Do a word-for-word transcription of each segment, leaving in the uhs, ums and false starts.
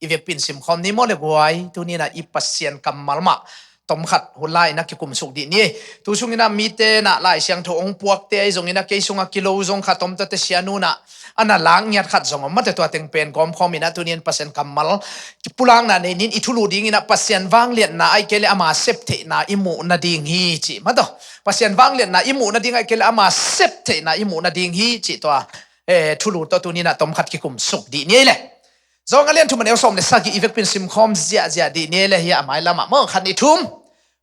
i vekpi in simkhawm ni maw le guai, tuni in ah i Pasian kammal mah tomkhat hun lai in ah kikumsuk dih ni. Tu sung in ah mite in ah Lai Siangtho hong puakte ahi zong in ah kei sung ah kilo zong khat om, tuate sianu in ah a na lak ngiat khat zong om, mate tua teng pen gawmkhawm in ah tuni in Pasian kammal kipulakna nei ni in, i thulu ding in ah Pasian vangliatna ahih kei leh ama septheihna i muh nading hi cih, mate. Pasian vangliatna i muh nading ahih kei leh ama septheihna i muh nading hi cih tua, eh, thulu tawh tuni in ah tomkhat kikumsuk dih ni ei le. Johan a lian thum a neu sawm le sagih i vekpi in simkhawm ziahziah dih ni ei le, hi a mailam ah maw, khat nih thum.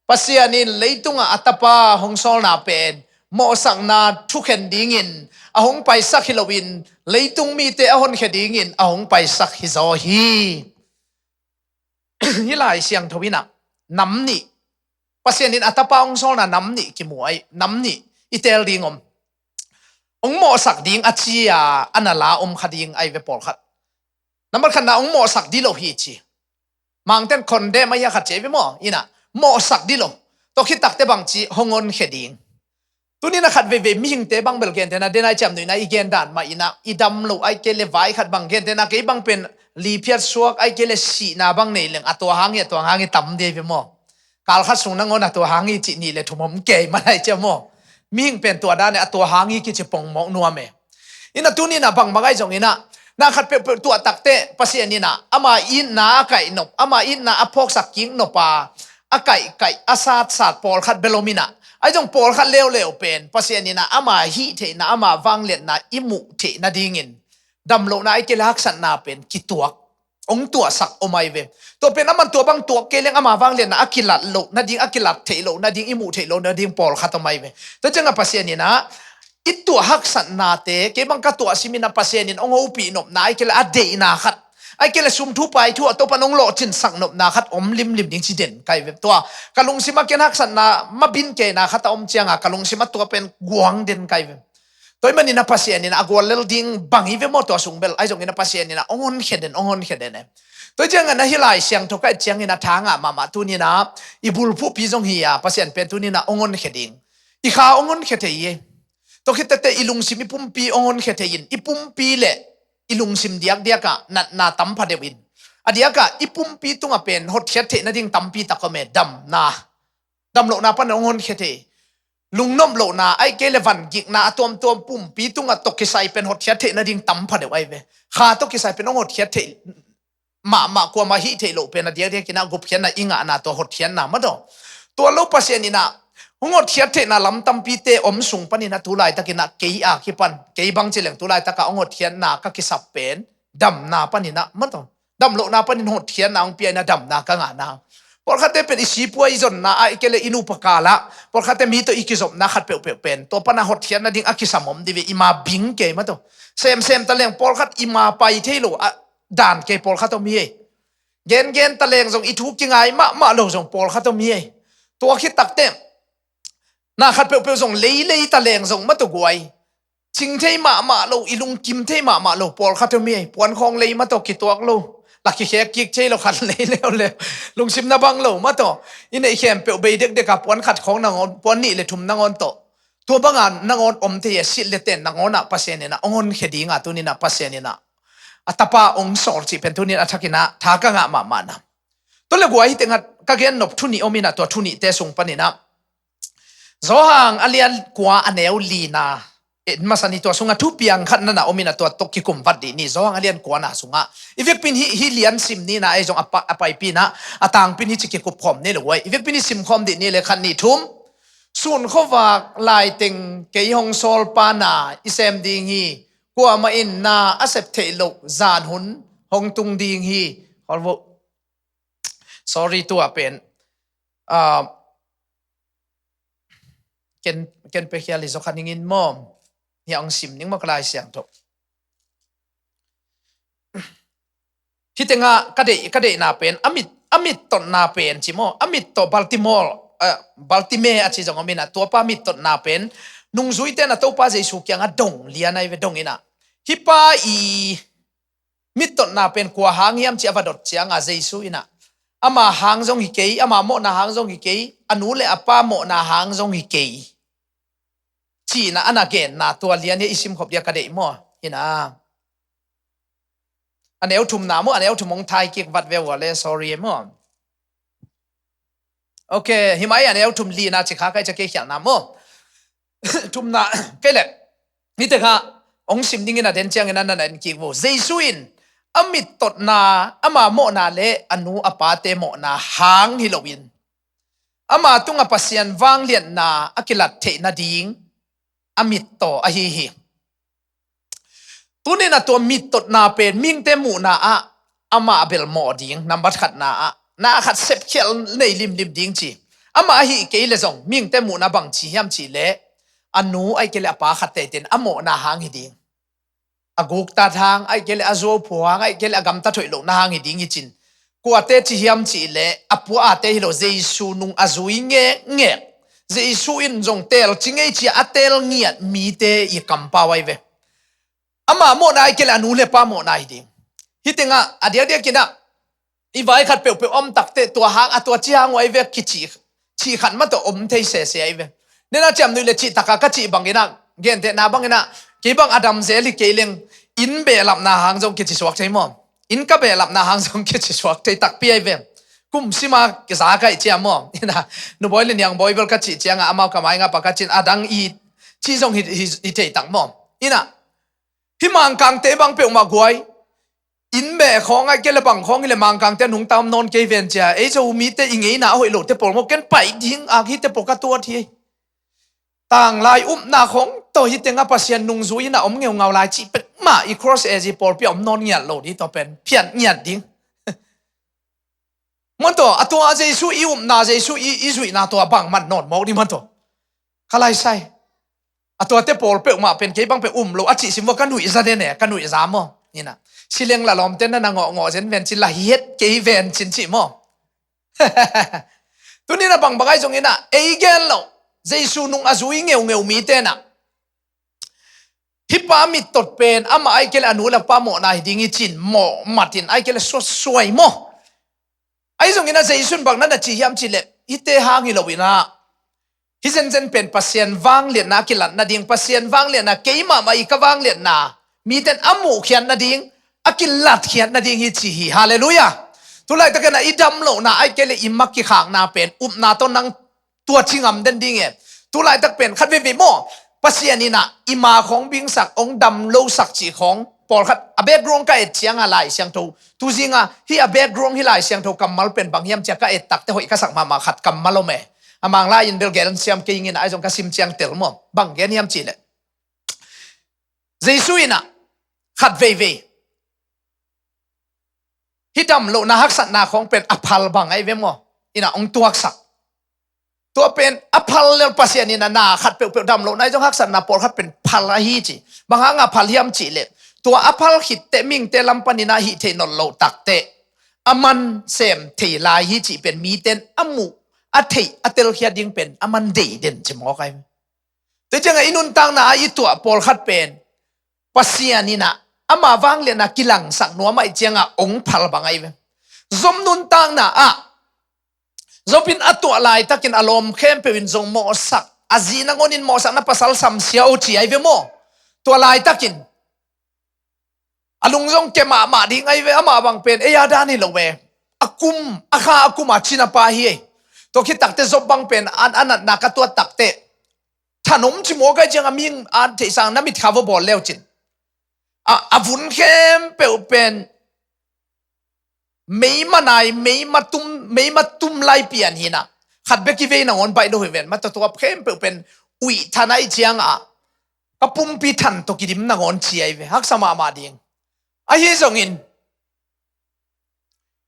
Pasian in leitungah a Tapa hong sawlna pen mawhsakna thukhen dingin a hong paisak hi loin, leitung mite a honkhia dingin a hong paisak hi zaw hi. Hih Lai Siangtho in ah nam nih, Pasian in a Tapa hong sawlna nam nih kimu ahi, nam nih i teel ding om. Hong mawhsak ding a ci a, a na la om kha ding ahi ve pawlkhat. Nambat khatna hong mawhsak dih lo hi ci. Mangte'n condemn ahi a khat ci ahi ve maw, in ah mawhsak dih lo. Tua khit takteh bang ci, hong honkhia ding. Tuni in ah khat veivei mihingte bang bel gentehna, den a i ciamnuihna i gen dan mah in ah, i dam loh ahih kei leh vai khat bang gentehna, kei bang pen liphiat suak ahih kei leh sihna bang nei leng a tua hang hi, a tua hang hi tam dih ahi ve maw. Kal khat sung nangawn a tua hang hi cih nih le thum om kei mah lai ciam maw. Mihing pen tua dan e, a tua hang hi kici pongmawk nuam e. In ah tuni in ah bangbang ahi zong in ah, na khat peuhpeuh tuah takteh Pasian in ah ama itna a kaih nop, ama itna a phawksak kik nop a, a kaihkaih, a satsat pawlkhat bel om in ah, ahi zong pawlkhat leuleu pen Pasian in ah ama hih theihna, ama vangliatna i muh theih nadingin damlohna ahih kei leh haksatna pen kituak, hong tuahsak om ahi ve. Tua pen aman tua bang tuak kei leng ama vangliatna a kilat loh nading, a kilat theih loh nading, i muh theih loh nading pawlkhat om ahi ve. Tua ciangah Pasian in ah i tuah haksatnate, kei bang ka tuah sim in ah Pasian in hong hopih nopna ahih kei leh a deihna khat, ahih kei leh sum thu pai thu a Topa'n hong lawhcinsak nopna khat om limlim ding ci den ka hi ve. Tua ka lungsim ah ken haksatna mabin keina khat a om ciangah ka lungsim ah tua pen guang den ka hi ve. Tua ahih manin ah Pasian in ah a guallel ding bang hi ve maw tua sung bel, ahi zong in ah Pasian in ah hong honkhia den, hong honkhia den e. Tua ciangah na hih Lai Siangtho ka et ciangin ah tha ngah mahmah, tuni in ah i bulphuhpi zong hi a, Pasian pen tuni in ah hong honkhia ding. I kha hong honkhia thei hi. Tua khit takteh i lungsim, i pumpi hong honkhia thei in, i pumpi le i lungsim diakdiak ah natna tam phadeuh in, a diak ah i pumpi tungah pen hotkhiat theih nading tampi tak om e. Damna, damlohna pan hong honkhia thei. Lungnop lohna, ahih kei leh vangikna a tuamtuam pumpi tungah tawh kisai pen hotkhiat theih nading tam phadeuh ahi ve. Kha tawh kisai pen hong hotkhiat theih mahmah, kuamah hih theih loh pen a diakdiak in ah gupkhiatna i ngahna, tua hotkhiatna mah tawh. Tua lo Pasian in ah hong hotkhiat theihna lam tampite om sung panin ah tu laitak in ah kei a kipan, kei bang ci leng tu laitak ah hong hotkhiatna ka kisap pen damna panin ah mah tawh, damlohna panin hotkhiatna hong pia in ah damna ka ngahna. Pawlkhatte pen i sipua i zonna, ahih kei leh i nupa kal ah pawlkhatte mi tawh i kizopna khat peuhpeuh pen tua pan ah hotkhiat nading a kisam om dih ve, i ma bing kei mah tawh. Semsem ta leng pawlkhat i ma pai thei lo a dan kei pawlkhat om hi ei. Gengen ta leng zong i thu kingai mahmah lo zong pawlkhat om hi ei. Tua khit takteh na khat peuhpeuh zong leilei ta leng zong mah tawh guai, cing thei mahmah lo, i lungkim thei mahmah lo pawlkhat om hi ei. Puankhawng lei mah tawh kituak lo, la kikhek kik thei lo, khat lei leuleu, lungsim na bang lo mah tawh. I neih khempeuh bei dekdek a puan khat khawng nangawn, puan nih le thum nangawn tawh, tua bang a nangawn om thei a, silh le ten nangawn ah Pasian in ah hong honkhia ding a tuni in ah Pasian in ah a Tapa hong sawl cih pen tuni in a thak in ah tha ka ngah mahmah na. Tua le guai, hih tengah ka gen nop thu nih om in ah, tua thu nihte sung panin ah Johan a lian kua a neu lina en masa ni. Tua sungah thupiang khat na na om in ah tua tawh kikum vat dih ni. Johan a lian kuana sungah i vekpi in hih, hih lian sim ni in ah, ahi zong a pa-, a paipi in ah a tangpi in hih ci kikup khawm ni lo guai. I vekpi in hih simkhawm dih ni le, khat nih thum. Sun khuavak laiteng kei hong sawlpa na i sem ding hi. Kuamah in na a sep theih loh zan hun hong tung ding hi. Hol vo. Sorry, tua pen, ah, ken, ken pe khial hi zaw kha ning in maw. Hia hong sim ning maw ka Lai Siangtho. Hih tengah ka deih, ka deihna pen, a mit, a mittotna pen ci maw, a mittot Baltimore, ah, Baltimore a ci zong om in ah, tuapa mittotna pen nungzuite in ah Topa Jesu kiangah dong lian ahi ve, dong in ah, hih pa i mittotna pen kua hang hiam ci a va dot ciangah Jesu in ah, ama hang zong hi kei, ama mawhna hang zong hi kei, a nu le a pa mawhna hang zong hi kei, ci in ah a na genna tua lian hi a, i simkhop dih a ka deih maw. In ah A neu thumna maw, a neu thum hong thai kik vat ve uh a le, sorry maw. Ok, himai a neu thum lina ci kha kai ca kei khialhna maw. Thumna, kei le. Nite kha, hong sim dingin a den ciangin a nana en kik uh. Jesu in, a mittotna, ama mawhna le a nu a pate mawhna hang hi loin, ama tunga Pasian vangliatna a kilat theih nading a mittaw ahi hi. Tunin a tua mittotna pen mihingte muhna ah amah a belmawh ding, nambat khatna ah na khat sepkhial nei limlim ding ci. Amah ahi kei le zong mihingte muhna bang ci hiam cih leh a nu aih kei le a pa khat teiten a mawhna hang hi ding. A guktat hang aih kei le a zuauphu hang aih kei le a gamtat hoih lohna hang hi ding hi cin. Kuate ci hiam cih leh a puate hi lo, Jesu nung a zui ngekngek, Jesu in zong teel ci ngei cia a teel ngiat mite i kampau ahi ve. Ama mawhna aih kei le a nu le pa mawhna hi ding. Hih tengah a diakdiakinah i vai khat peuhpeuh om takte tua hang a tua ci hang uh ahi ve kici, cih khat mah tawh om thei sese ahi ve. Nena ciamnuih le cih takah ka cih banginah, gentehna banginah, kei bang a dam zel hi kei leng, inn behlapna hang zong kici suak thei maw? Inn ka behlapna hang zong kici suak thei takpi ahi ve. Kum sima kiza ka ih ciam maw? Inah, nubawi le niangbawi bel ka cih ciangah amau ka mainga pa ka cin a dang i cih zong hi, hi, hi thei tak maw? Inah, hih Mangkangte bang peuhmah guai inn beh khawng aih kei le bang khawng hi le Mangkangte a nungta om nawn kei ven cia, ei Zomite i ngeina a hoih lote pawl maw, ken paih ding ak hite pawl ka tuat hi. Tanglai upna khawng tawh hih tengah Pasian nungzui inah om ngeungau lai cih pek mah i cross ezi pawlpi a om nawn ngiat lo ding tawh pen phiat ngiat ding. Maw tawh a tua Jesu i upna, Jesu i, i zuihna tua bang man nawn mawk ding maw tawh. Ka laisai. A tuate pawl peuhmah pen kei bang peuh um lo a cih sim vua ka nuih za den e, ka nuih za maw? Inah. Sileng la lawmte na na ngawhngawh zen ven cin la hihet kei ven cin cih maw? Tunin a bangbang ahi zong inah ei gen loh, Jesu nung a zui ngeungeu mite nah, hih pa mittot pen amah aih kei le a nu le pa mawhna hi ding hi cin mawh matin aih kei le suatsuai maw? Ahi zongin a Jesu in bang na na ci hiam cih leh hihte hang hi lo inah, hih zenzen pen Pasian vangliatna a kilat nading, Pasian vangliatna keimahmah i ka vangliatna miten a muhkhiat nading, a kilatkhiat nading hi ci hi. Halleluiah. Tulaitakin a i dam lohna aih kei le i mak kikhakna pen upna tawh nang tua ci ngam den ding e. Tulaitak pen khat veivei maw, Pasian inah i ma khawng bingsak, hong dam losak cih khawng pawlkhat a background ka et cianga Lai Siangtho, tuzinga hih a background hih Lai Siangtho kammal pen bang hiam cia ka et takte hoih ka sak mahmah khat kammal om e. A Manglai in bel gen siam kei ing inah ahi zong ka sim ciang tel maw, bang gen hiam cih leh Jesu inah khat veivei hih dam lohna haksatna khawng pen a phal bang ahi ve maw? Inah hong tuaksak. Tua pen a phal lel Pasian inah na khat peuhpeuh dam lohna ahi zong haksatna pawlkhat pen phal ahi ci. Bang hanga phal hiam cih leh tua a phal khitteh mihingte lam paninah hih theih nawn loh takteh a man sem thei lai hi cih pen miten a muh a theih a telkhiat ding pen a man dei den ci mawk ahi ve. Tua ciangah i nuntakna ah i tuah pawlkhat pen Pasian inah ama vangliatna kilangsak nuam ahih ciangah hong phal bang ahi ve. Job nuntakna ah Job in a tuah laitakin a lawm khempeuh in zong mawhsak, a zi nangawnin mawhsak, na pasal samsia uh ci ahi ve maw? Tua laitakin a lung zong ke mahmah ding ahi ve, amah bang pen ei a dan hi lo ve. A kum, a kha a kum a cina pa hi ei. Tua khit takte Job bang pen an a natna ka tuat takte thanom ci mawk ahi ciang a mihing an theihsang na mitkha va bawl leucin. A, a vun khempeuh pen meima nai, meima tum, meima tum lai pian hinah khat bek i vei nangawn baih lo hi ven. Mata tua khempeuh pen uih than ahi ciangah ka pumpi than tawh kidim nangawn ci ahi ve. Haksa mahmah ding. Ahi zongin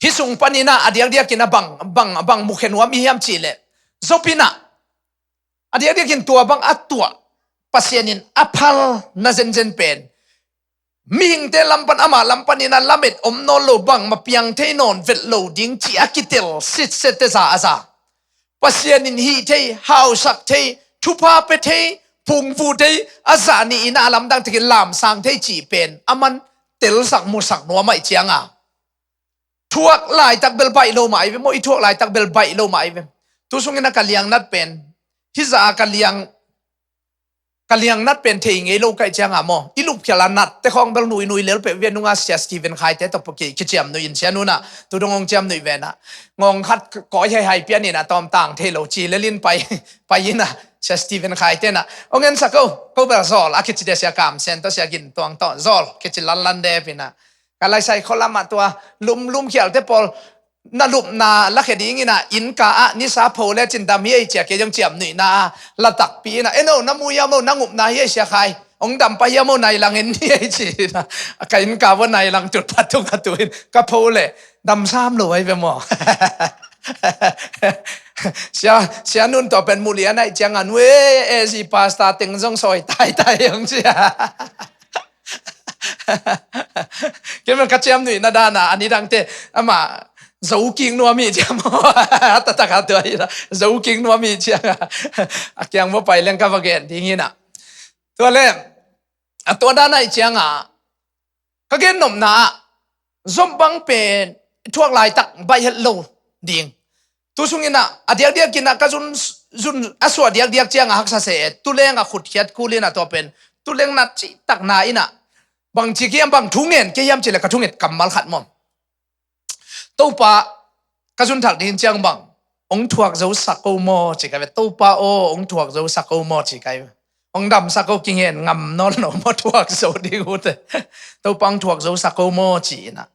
hih sung paninah a diakdiakin a bang, bang, bang mukhe nuam i hiam cihleh Job inah a diakdiakin tua bang a tuah Pasian in a phal na zenzen pen mihingte lam pan, amah lam paninah lamet om nawn lo, bangmah piang thei nawn vet lo ding ci a kitel sitsette za a za. Pasian in hih thei, hausak thei, thupha pe thei, phungvuh thei, a zah ni inah a lamdang takin lamsang thei cih pen a man telsak musak nuam ahih cianga thuak laitak bel baih lo mah ahi ve maw, i thuak laitak bel baih lo mah ahi ve. Tu sungin a ka liang nat pen hih zah a ka liang ka liang nat pen thei ngei lo ka hih cianga maw, i lupkhial a nat te khawng bel nuinui lel peuh ve nunga Sia Stephen Khaite tawh pawh ki, kiciam nuih in Sia Nun ah, tu dong hong ciam nuih ve na. Ngawng khat kawi haihai pian in a tawm tang thei lo ci lel in pai, pai in a, Sia Stephen Khaite na. Hong ensak o, ko bel Zawl a kici de, Sia Kam Sen tawh Sia Gin Tuang tawh Zawl kici lanlan de pi na. Ka laisai khualam ah tua lumlum khialte pawl na lupna lakhia ding in a, innka ah nisa pho le cin dam hi ei ci a, kei zong ciam nuihna a la takpi in a, eno na mu hiam o, na ngupna hi ei Sia Khai, hong dam pah hiam o, nai lang en hi ei ci in a, ka innka vua nai lang tut pha tung a tu in ka pho le dam sam lo ai ve maw. Sia, Sia Nun tawh pen mu lian ai cianga, nue, e zi pasta teng zong sawi taitai hong ci a. Kei man ka ciam nuihna dana a nidangte ama zo kik nuam hi ciam. A taktak a tua hi la, zo kik nuam hi cianga a kiang vua pai leng ka va gen ding hi na. Tua le a tua dana i cianga ka gen nopna ah Job bang pen thuak laitak baih het lo ding. Tu sung in a, a diakdiak in a ka zun, zun a suah diakdiak cianga haksa se e, tuleng a khutkhiat kul in a tua pen tuleng nat cihtak na in a, bang ci kiam, bang thu ngen kei hiam ci le ka thunget kammal khat maw. Topa, ka zun thak ding ciang bang hong thuak zo sak ko maw ci kai ve. Topa aw, hong thuak zo sak ko maw ci kai ve. Hong dam sak ko, kingen ngam nawn lo maw thuak zo ding uh te. Topa, hong thuak zo sak ko maw ci in a.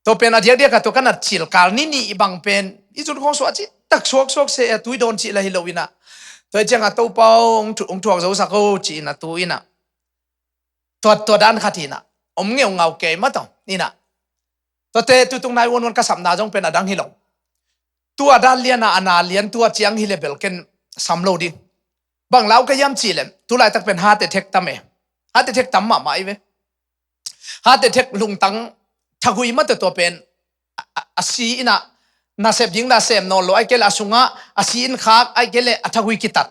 Tua pen a diakdiak a tua ka nat cil kal ni nih bang pen i zun khawng suah cihtak suaksuak se e, tui dawn cih la hi lo in a. Tua i cianga Topa aw, hong thu-, hong thuak zo sak ko ci in a tu in a. Tua, tua dan khat hi in a, om ngeungau kei mah tawh in a. Tuate tutung nai uanuan ka sapna zong pen a dang hi lo. Tua dan lian a, a na lian tua ciang hi le bel ken sam lo ding. Bang lau ka hiam ci lem, tu laitak pen hate thek tam e. Hate thek tam mahmah i ve. Hate thek lungtang thagui mah tawh tua pen a, a, a si in a, nasep ding la sem nawn lo ai kei le a sungah a si in khak ai kei le a thagui kitat.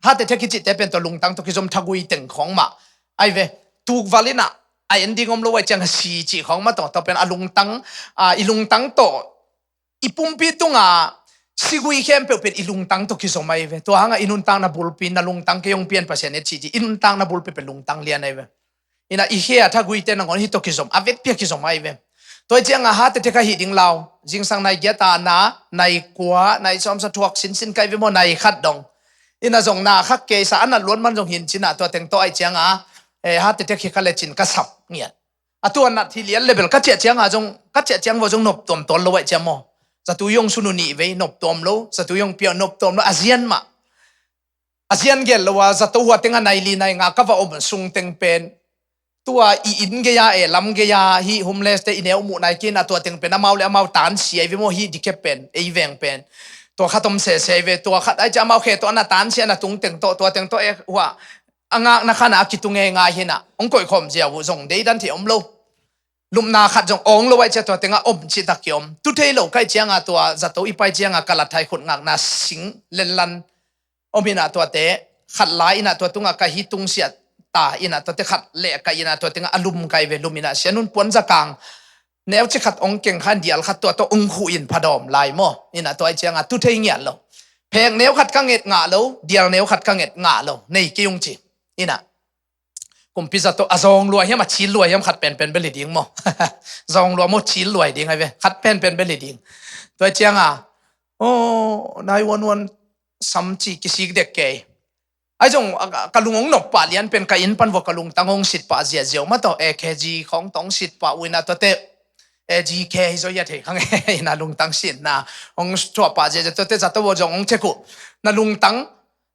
Hate thek hi cihte pen tua lungtang tawh kizom thagui teng khawng mah ai ve. Tukval in a, a en ding om lo ai ciang a si cih khawng mah tawh, tua pen a lungtang, a, i lungtang tawh i pumpi tunga sigui khempeuh pen i lungtang tawh kizom ai ve. Tua hanga i nuntakna bulpi, na lungtang kei hong pian Pasian et cih ci, i nuntakna bulpi pen lungtang lian ai ve. In a i khia thaguite nangawn hih tawh kizom, a vekpi a kizom ai ve. Tua i cianga hate thek a hih ding lau, zingsang nai giat a na, nai kua, nai sawmsa thuak sinsin kai ve maw, nai khat dong. In a zong na khak kei sa, a nat luat man zong hin ci in a, tua teng tawh ai cianga, eh, hate thek hi ka le cin ka sap ngiat. A tua nat hi lian le bel ka ciah cianga zong, ka ciah ciang vua zong nop tuam tuan lo ai ciang maw. Zatu yong sunu nih vei nop tuam lo, zatu yong piau nop tuam lo, a zian mah. A zian gel lo a, zato hua teng a nai li nai nga ka va om sung teng pen, tua i inn gei a, e lam gei a, hih homeless te i neu muh nai kei in a, tua teng pen amau le amau tansia i ve maw, hih dikep pen, ei veng pen. Tua khat om sese i ve, tua khat ai ciang amau khe tawh a na tansia na tung teng tawh, tua teng tawh e hua a ngakna khan a kitung e ngai hi in a, hong koihkhawm ziau uh zong deidan thei om lo. Lupna khat zong awng lo ai ciang tua teng a om cihtak ki om. Tu thei lo kai cianga tua zato i pai cianga ka lat thai khut ngakna sing lenlan om in a, tuate khat lai in a, tua tunga ka hi tungsiat ta in a, tuate khat leh ka in a, tua tenga a lum kai ve, lum in a, Sia Nun puanza kang neuci khat ong keng khan dial khat tua tawh ong khuh in phadawm lai maw. In a, tua i cianga tu thei ngiat lo. Phek neu khat ka nget ngah lo, dial neu khat ka nget ngah lo, nei kei ung ci. In a, kumpi zato a zawng lua hiam, a cil lua hiam, khat penpen bel hi ding maw. Zawng lua maw, cil lua hi ding ai ve, khat penpen bel hi ding. Tua i cianga, oh, nai uanuan sam ci kisik dek kei. Ai zong, a, ka lung hong nop pah lian pen ka inn pan vua ka lungtang hong sit pah ziaziau mah tawh, e kg khawng tawh hong sit pah uh in a, tuate, e gk hi zaw hia thei khang e, in a lungtang sitna hong thuah pah ziaziau, tuate zato vua zong hong thek uh. Na lungtang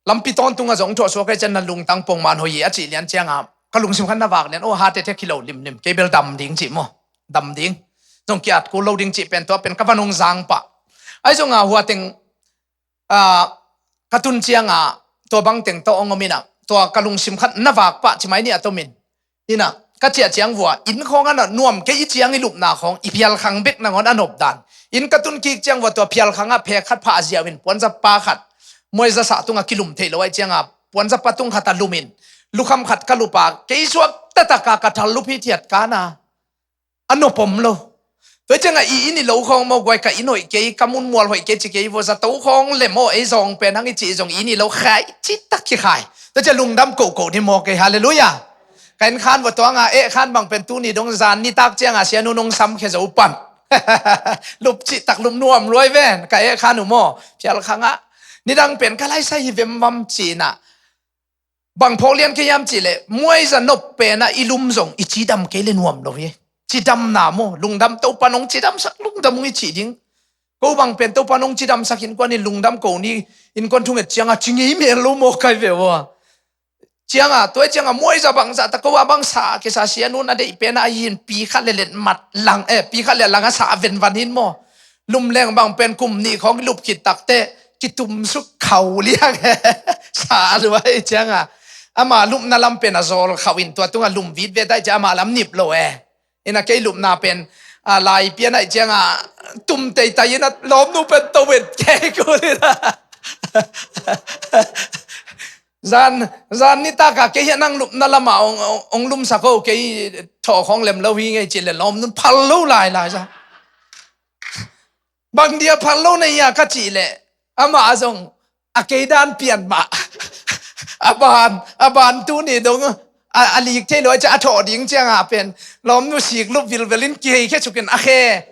lampi tawntunga zong thuah suak e cian, na lungtang pongman hoih hi a cih lian cianga ka lungsim khan na vak lian, oh, hate thek hi lo limlim, kei bel dam ding cih maw. Dam ding. Zong ki-at kul lo ding cih pen tua pen ka van hong zang pah. Ai zonga hua teng, ah, ka tun cianga tua bang teng tawh hong om in a, tua ka lungsim khat na vak pah ci mai ni a tomin. In a, ka ciah ciang vua inn khawng a na nuam kei i ciang i lupna khawng i phialkhang bek nangawn a nop dan. Inn ka tun kik ciang vua tua phialkhang ah phek khat phah ziau in puanzapa khat muaizasa tunga kilum theih lo ai cianga puanzapa tung khat a lum in lukham khat ka lupa kei suak tataka ka thal lup hi thiat kana a nop om lo. Tua cianga i inn i lo khawng maw guai, ka inn hoih kei, ka mun mual hoih kei ci kei vua, zato khawng le maw ei zawng pen hang i cih zong i inn i lo khai cihtak hi khai. Tua ciah lungdam kohkoh ni maw kei, halleluiah. Ka inn khan va tuanga eh khan bang pen tuni dong zan nitak cianga sianu nong samkhia zo pan. Lup cihtak lup nuam luai ven ka eh khan uh maw. Phial khangah nidang pen ka laisai hi vemvam cinah bang phawk lian kei hiam cihleh muaiza nop penah i lum zong i cidam kei le nuam lo hi. Cidamna maw, lungdam, Topa nong cidamsak lungdam ung i cih ding. Ko bang pen Topa nong cidamsak innkuan in lungdam ko ni, innkuan thunget cianga ci ngei mel lo maw kai ve ua. Cianga tuai cianga muaiza bangzah ta ko a bangsa kisa sianu na deih penah a hin pi khat le let mat lang eh pi khat le lang a sa a venvan hin maw. Lumleng bang pen kum nih khawng lup khit takte kitumsuk khau liang. Sa luai cianga ama lupna lam pen a zawl khauh in tua tunga lum vit ve tai cia ama lam nip lo eh. Ina kei lupna pen a lai pian aih cianga tum teitai ina lawmnu pen to et kei kul ina. Zan zan nitaka kei hiah nang lupna lama ong lumsak ho kei thawh khawng lem lo hi ngei cih le lawmnun phal lo lailai sa. Bang dia phal lo na hia ka cih leh amah zong a kei dan pian mah. A ban a ban tuni dong a lik thei lo a thawh ding cianga pen lawmnu sik lup vilvelin kihei khia sukin a khe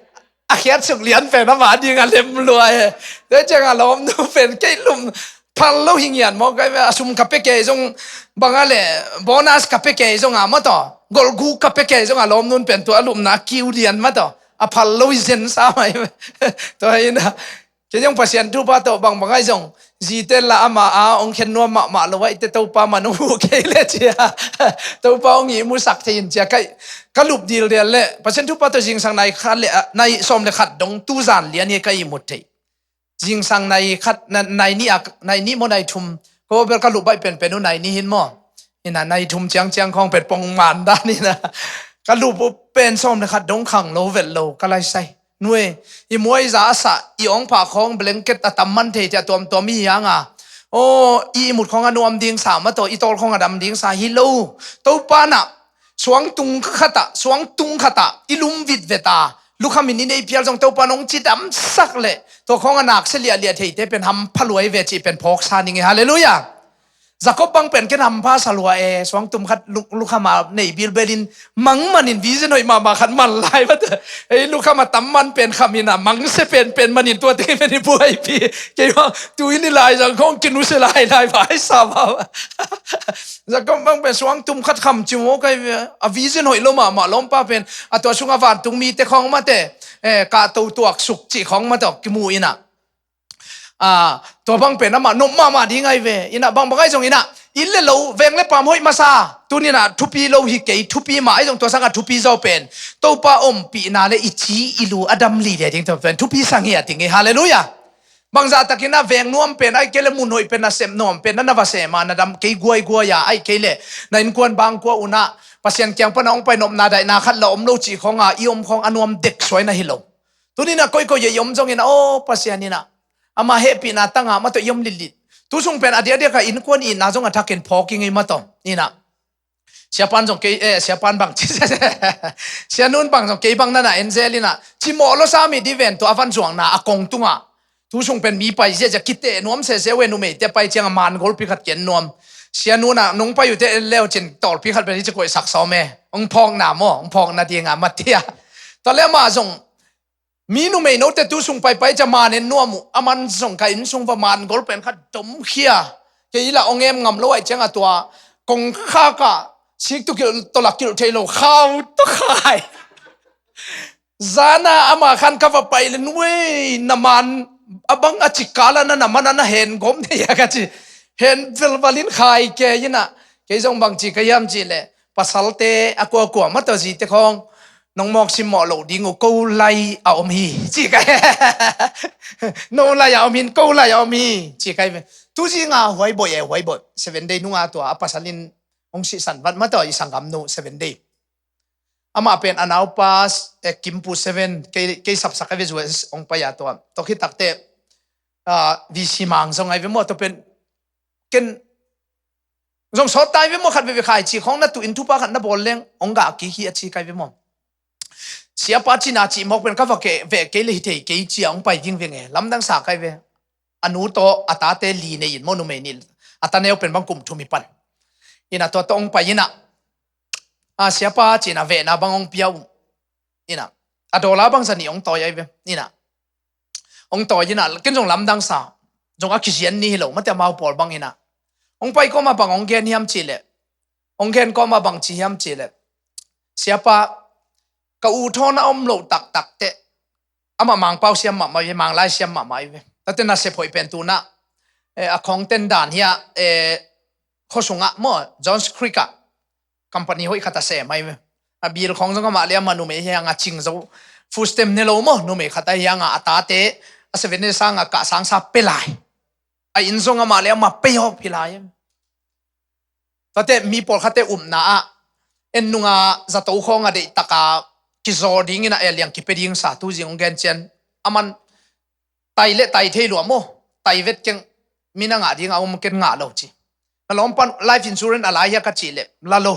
a khiat suk lian pen amah ding a lem lua e. Tua cianga lawmnu pen kei lum phal lo hi ngian maw kai ve a sum ka pe kei zong banga le bonus ka pe kei zonga maw taw golguk ka pe kei zonga lawmnun pen tua a lupna a kiu lian maw taw a phal lo hi zen sa mai. Tua hina kei zong Pasian thupa tawh bangbang ai zong zite la ama a ong khen nuam mahmah lo aite Topa man ong huh kei le cia Topa ong ihmusak thei in cia kai ka lup dil dial le Pasian thupa tawh zingsang nai khat le nai sawm le khat dong tuzan lian hi ka ihmut thei. Zingsang nai khat nai nih a nai nih maw nai thum ko bel ka lup baih penpen uh nai nih hin maw. Ina nai thum ciangciang khawng pen pong man dan ina ka lup uh pen sawm le khat dong khang lo velh lo ka laisai. Nue i muaiza a sah i awngphah khawng blanket a tam man thei tia tuamtuam i hianga aw i ihmut khawng a nuam ding sa mataw i tawl khawng a dam ding sa hi lo. Topa nah suangtung khatah suangtung khatah i lum vitvet a lukhamin i nei pial zong Topa nong cidamsak leh tua khawng a naksia liahliah theite pen hampha luai ve cih pen phawksa ning e. Halleluiah. Jacob bang pen ken hampha sa lua e suangtum khat lukhama nei bilbelin mang manin vision hoih mahmah khat man lai mate. Ei lukhama tam man pen khaminah mangsia penpen manin tua tengin pen i buaipi. Keima tuin i laizang khawng kinusia lailai vaisa va. Jacob bang pen suangtum khat kham cimaw kai ve a vision hoih lo mahmah lawmpa pen a tua sunga vantung mite khawng mate kahto tuaksuk cih khawng mate kimu inah. Tua bang pen amah nop mahmah ding ai ve inah bangbang ai zong inah inn le lo veng le pam hoih masa tuninah thupi lo hi kei thupi mah ai zong tua sangah thupi zaw pen Topa ompihna le i ci i lu a dam lile ding tua pen thupi sang hi a ting hi. Halleluiah. Bangzah takinah veng nuam pen ai kei le mun hoih pen na sem nuam pen na na va sema na dam kei guaiguai a ai kei le na innkuan bangkua unah Pasian kiang pana hong pai nopna daihna khat la om lo cih khawnga i om khawng a nuam dek suai na hi lo. Tuninah koikoi a i om zongin aw Pasian inah ama hehpihna tangah matawh i om litlit. Tu sung pen a diakdiakah innkuan itna zong a thakin phawk i ngei matawh inah. Siapan zong kei eh siapan bang ci sianun bang zong kei bang nana enzel inah cimawh lo sami diven tua a van zuangna a kong tungah. Tu sung pen mi pai ziazia kiteh nuam sese uh e numeite pai cianga man golpi khat ken nuam. Sianunah nong pai uhte en leu cin tawlpi khat pen hi ci koihsak sawm e hong phawkna maw hong phawkna dinga matia. Tua le amah zong mi numei note tu sung paipai cia man en nuam uh a man zong ka inn sung va man gol pen khat domkhia. Kei ila ong em ngam lo ai cianga tua kongkhakah sik tu kilh tawlak kilh thei lo khau tu khai. Zana ama khan ka va pai le nuei na man a bang a cik kala na na mana na hen gom thei a ka ci. Hen velvalin khai ke inah kei zong bang ci ka hiam cih leh pasalte a kuakua mataw zite khawng nong mawk simmawh loh ding uh ko lai a om hi ci ka. No lai a om hin ko lai a om hi ci ka. Tuzinga huaiboih e huaiboih seven day nunga tua a pasalin hong sihsan vat mataw i sanggamnu seven day. Amah pen a naupa eh, kimpu seven kei sapsak a ve zuai hong pai a tua tok hi takte. Visi mang zong ai ve maw tua pen ken zong sawt tai ve maw khat veve khai ci khawng na tuh in thupa khat na bawl leng hong gah kik hi a ci kai ve maw. Siapa cina cih mawk pen ka va keh veh kei le hi thei kei cia hong pai ging venge lamdang sa kai ve. A nu tawh a tate li nei in maw numei nih a ta neu pen bang kum thum hi pan. Ina tua tawh hong pai ina, a siapa ci ina vehna bang hong pia uh. Ina a dollar bang za nih hong tawi ahi ve. Ina hong tawi ina ken zong lamdang sa, zong a kizian ni hi lo mate amau pawl bang ina. Hong pai kawma bang hong gen hiam ci leh, hong gen kawma bang ci hiam ci leh, siapa, ka u thawn a om loh taktak teh, amah Mangpau siam mahmah hi ve, Manglai siam mahmah hi ve. Tate nasep hoih pen tuna, eh, a khawng ten dan hi a, eh, khuasungah maw, Johns Creek ah company hoih khat a sem ahi ve. A bil khawng zong amah le amah numei hi hang a cing zo, food stamp ne lo maw, numei khat ahi hang a, a tate a seven sang a kah sangsa pe lai. A inn zong amah le amah pay off hi lai. Tate mi pawlkhatte upna ah en nunga zato khawng a deih taka kizaw dingin a el liang kipe ding sa tu zing hong gen cian. Aman tai le tai thei lua maw, tai vet keng, mi na ngah ding a um ken ngah lo ci. Na lawmpan life insurance a lai hia ka ci le la lo.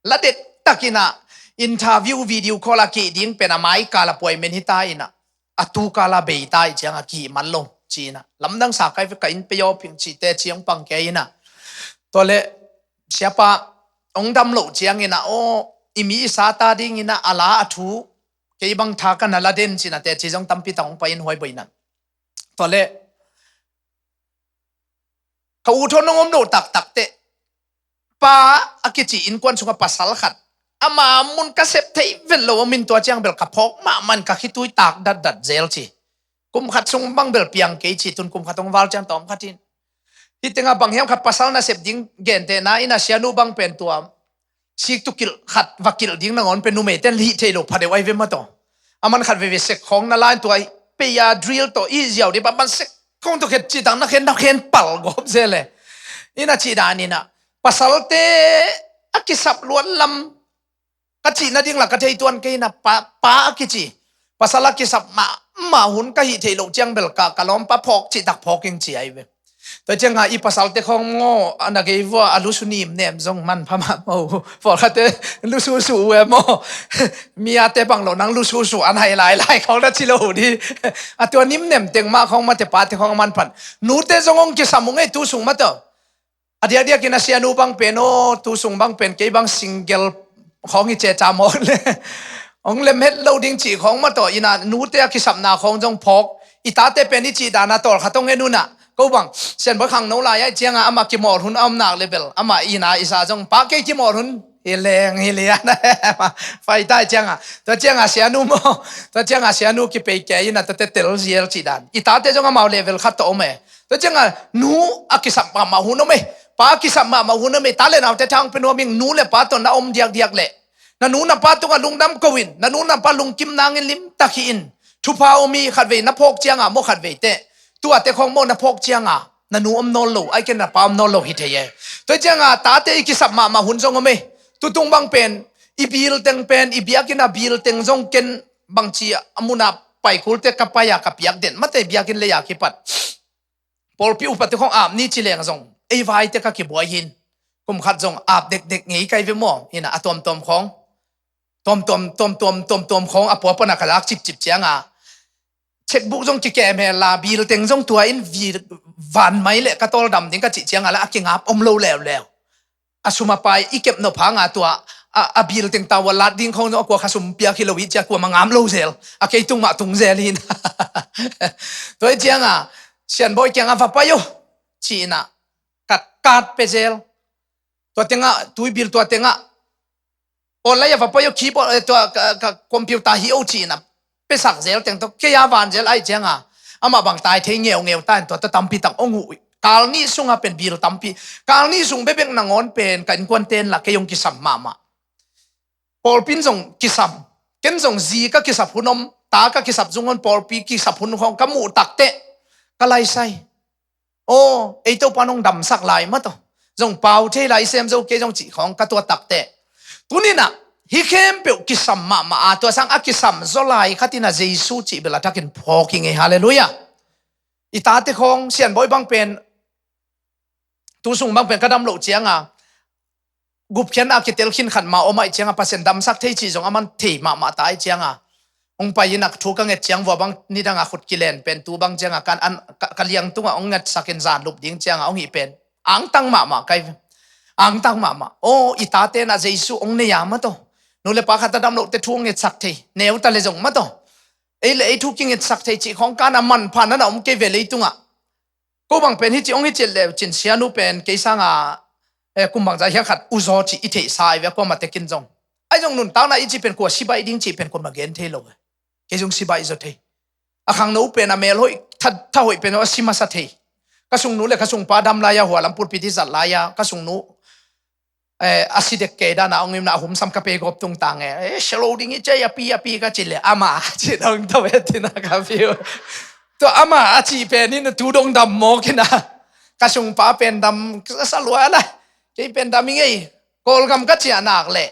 La det takin a interview video call a kih ding pen a mai kal a puai men hi ta ina, a tu kal a bei ta i ciang a kih man lo ci ina, lamdang sa kai ve, ka inn pay off ing ci te ciang pang ke ina. Tua le siapa hong dam lo ciang ina, aw, i mi i sa ta ding ina a la a thu kei bang tha ka na la den ci ina te ci zong tampi tak hong pai in huai bo ina. Tua le ka u thawn hong om lo taktak teh, pa a kici innkuan sungah pasal khat, ama mun ka sep thei vet lo om in tua ciang bel ka phawk mahmah in ka khitui tak datdat zel ci. Kum khat sung bang bel piang kei ci, tun kum khat hong val ciang tawm khat in. Hih tengah bang hiam khat pasal nasep ding gentehna ina sianu bang pen tua sik tu kilh khat va kilh ding nangawn pen numeite in hih thei lo pha deuh ahi ve mataw. A man khat veve sek khawng na la in tua pei a drill tawh i ziau dih pa man sek khawng tu khet cih tak na khen na khen pal gawp zel e. Ina cih dan ina pasalte a kisap luat lam ka cih nading la ka thei tuan kei ina pa, pa a kici pasal a kisap mahmah hun ka hih theih loh ciang bel ka, ka lawmpa phawk cih tak phawk ing ci ahi ve. Tua cianga i pasalte khawng maw a na gei vua a lusu nim nem zong manpha mah maw. Pawlkhatte lusu su uh e maw. Mi ate bang lo nang lusu su an hai lailai khawng na ci lo uh di. A tua nim nem teng mah khawng mate pate khawng a manphan. Nute zong hong kisam uh ngei tu sung mate. A diakdiakin a sianu bang pen aw, tu sung bang pen kei bang single khawng i ceca mawk le hong lem het lo ding cih khawng mataw ina nute a kisapna khawng zong phawk. I tate pen i cih dana tawlkhat hong en una ko bang sianbawi khangno lai ai cianga ama kimawl hun a om nak le bel ama ina i sa zong pa kei kimawl hun hi leng hi lian. Fai tai cianga tua cianga sianu maw, tua cianga sianu kipei kei ina tate tel zial cih dan i tate zong amau level khat tawh om e. Tua cianga nu a kisap mahmah hun om e, pa a kisap mahmah hun om e, ta le naute thang pe nuam ing, nu le pa tawh na om diakdiak leh na nu na pa tungah lungdam ko in, na nu na pa lungkim nangin limtak hi in. Thupha om hi, khatvei na phawk cianga maw khatvei teh tuate khawng maw na phawk cianga na nu om nawn lo, ai ken na pa om nawn lo hi thei e. Tua cianga tate i kisap mahmah hun zong om e. Tutung bang pen i bil teng pen, i biakinn a bil teng zong ken bangci a muna paikulte ka pai a ka piak den mate biakinn lei a kipat pawlpi upate khawng ap ni ci leng zong ei vaite ka kibuai hin. Kum khat zong ap dekdek ngei kai ve maw ina a tuamtuam khawng, tuamtuam tuamtuam tuamtuam khawng a puapana ka lak cipcip cianga checkbook zong kikem he la bil teng zong tua in van mai le ka tawldam ding ka cih cianga la a kingap om lo leuleu. A sum a pai i kep nop hanga tua a, a bil teng tau a lat ding khawng zong a kua kha sum piak hi lo hi cia kua mangam lo zel a kei tung mah tung zel hin. Tua hi cianga sianbawi kianga va pai uh ci ina ka kat pe zel. Tua tengah tui bil tua tengah online a va pai uh keyboard, eh, tua ka, ka computer hi uh ci ina pesak zel teng tawh kei a van zel ai cianga amah bang tai thei ngeungeu ta in tua ta tampi tak ong uh. Kal nih sunga pen bil tampi, kal nih sung bebek nangawn pen ka innkuan ten la kei ong kisam mahmah. Pawlpin zong kisam, ken zong zi ka kisap hun om, ta ka kisap zung on pawlpi kisap hun khawng ka muh takteh ka laisai. Aw, ei Topa nong damsak lai mataw zong pau thei lai sem zo kei zong cih khawng ka tuat takteh. Tuninah hi khempeuh kisam mahmah a tua sang a kisam zaw lai khatinah Jesu cih bel a takin phawk hi ngei. Halleluiah. I tate khawng sianbawi bang pen tu sung bang pen ka dam loh cianga gupkhiatna a kitel khin khat mah om aih cianga Pasian damsak thei cih zong a man thei mahmah ta aih cianga hong pai in a thu ka nget ciang vua bang nidanga khut kilen pen tu bang cianga kan an ka, ka liang tunga hong ngetsakin zan lup ding cianga hong hih pen angtang mahmah kai. Angtang mahmah. Aw, i tate na Jesu ong nei a maw taw. Nu le pa khat a dam lote thu ong ngetsak thei. Neu ta le zong maw taw. Ei le ei thu kingetsak thei cih khawng kana manpha na na om kei ve leitungah. Ko bang pen hi ci ong hi cilh le cin sianu pen kei sanga, eh, kum bangza hiang khat uzaw cih i theihsa ai ve kuamah tekin zong. Ai zong nuntakna i cih pen kua sibaih ding cih pen kuamah gen thei lo ve. Kei zong sibaih zaw thei. A khangno pen a mel hoih, tha, tha hoih pen a si masa thei. Ka sungnu le ka sungpa dam lai-a hua lam pulpit i zat lai-a ka sungnu, eh, a si dek kei dana ong imna a humsam ka pei gawp tungtang e. Eh, sia lo ding i cei a pi a pi ka ci le ama ci dong tawh e tina ka pi uh. Tua ama a cih pen in tu dong dam mawk ina. Ka sungpa pen dam sa lua la. Kei pen dam i ngei. Kawlgam ka ciah nak le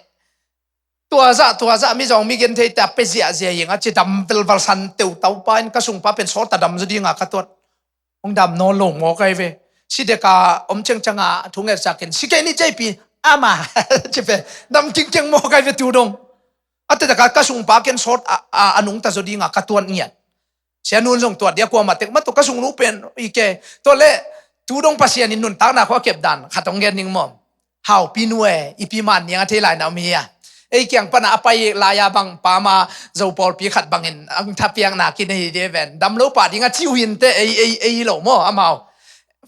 tua zah tua zah mizawng migen theite a pe ziahziah ing a ci dam velval san teu taupa in ka sungpa pen sawt a dam zaw dinga ka tuat. Hong dam nawn lo mawk ai ve. Si deka om ciangcianga thu ngetsakin si kei ni ceipi ama ci pe dam kingkeng mawk ai ve tu dong. A tetaka ka sungpa ken sawt a, a, a nungta zaw dinga ka tuat ngiat. Sianun zong tuat dia kuamah tek mah tua ka sungnu pen i ke. Tua le tu dong Pasian in nuntakna khua kepdan khat hong gen ning maw. Haupi nu e, i pi man niang a thei lai na om hi a. Ei kiang pana a pai lai-a bang pama zo pawlpi khat bangin ang thapiakna kin hi de ven. Dam lo pa ding a ci uh hinte ei, ei, ei lo maw amau.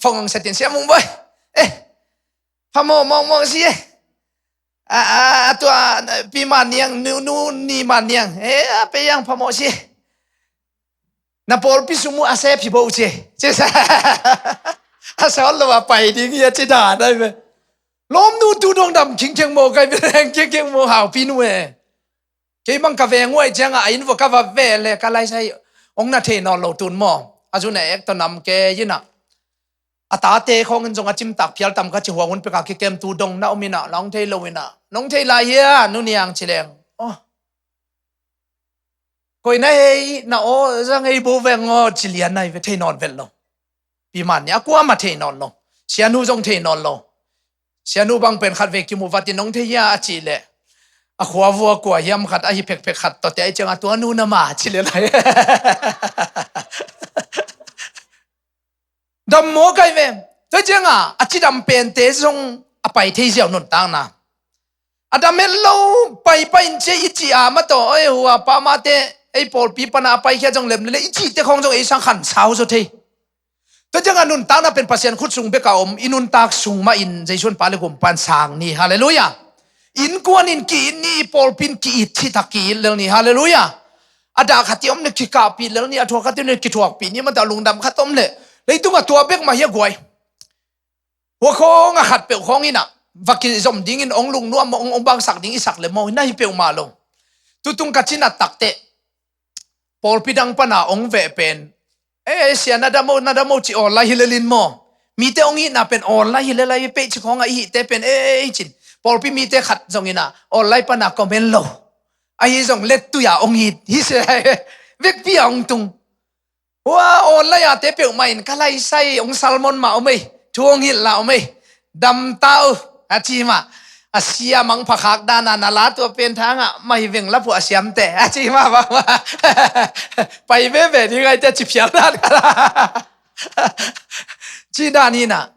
Phong ang setin sia mung boy. Eh, phamawh mawkmawk si e. A, a, a tua pi man niang, nu, nu ni man niang. Eh, a pe yang phamawh si e. Na pawlpi sum uh a sep hi bo uh ci. Ci sa. A sawt lo a pai ding hi a ci dan ai ve. Lawmnu tu dong dam kingkeng maw kai ve leng kingkeng maw haupi nu e. Kei mang ka veng uai cianga a inn vua ka va ve le ka laisai ong na thei nawn lo tun maw. A zun a ek tawh nam ke ina. A tate khawngin zong a cimtak phial tam ka ci hua hun peka kikem tu dong na om ina la ong thei lo ina. Nong thei lai hia nu niang ci leng. Oh. Koi na hei na aw zang ei bo veng aw ci lian nai ve thei nawn vel lo. Pi man ni a kuama thei nawn lo. Sianu zong thei nawn lo. Sianu bang pen khat ve kimu vatin nong thei hia a cih leh a khua vua kua hiam khat ahi phekphek khat tawh te ai cianga tua nu na ma ci le lai. Dam maw kai ve. Tua cianga a cidam pente zong a pai thei ziau nuntakna. A dam het lo paipai in cia i cih a mataw ei hua pamate ei pawlpi pana a paikhia zong lem le i cihte khawng zong ei sang khan sau zaw thei. Tua cianga nuntakna pen Pasian khut sung beka om i nuntak sung mahin Jesu'n pa le gumpan sang ni. Halleluia. Innkuan in ki-it ni, i pawlpi in ki-it citak ki-it lel ni. Halleluia. A dah khat i om le kikahpih lel ni, a thuak khat i om le kithuakpih ni, mata lungdam khat om le leitunga tua bek mah hi a guai. Hua khawng a khat peuh khawng inah va kizom dingin ong lungnuam ong, ong bangsak ding i sak le maw, na hi peuhmah lo. Tutung ka cinat takte pawlpi dang pana ong veh pen. Eh, sia na damo, na damo ci awl lai hi lelin maw. Mite ong itna pen awl lai hi lelai pei ci khawng a i hihte pen, eh, eh, cin. Pawlpi mite khat zong inah awl lai pana comment lo. Ahi zong lettui a ong it hi se. Vekpi a ong tung. Hua awl lai a te peuhmah in ka laisai ong salmon mah om ei. Thu ong hilh lah om ei. Dam ta uh a ci mah. A sia mangpha khak dana na la tua pen thangah mah hi veng la puah siamte a ci mah bangmah. Pai veve ding aite ci phial dan kala. Ci dan inah.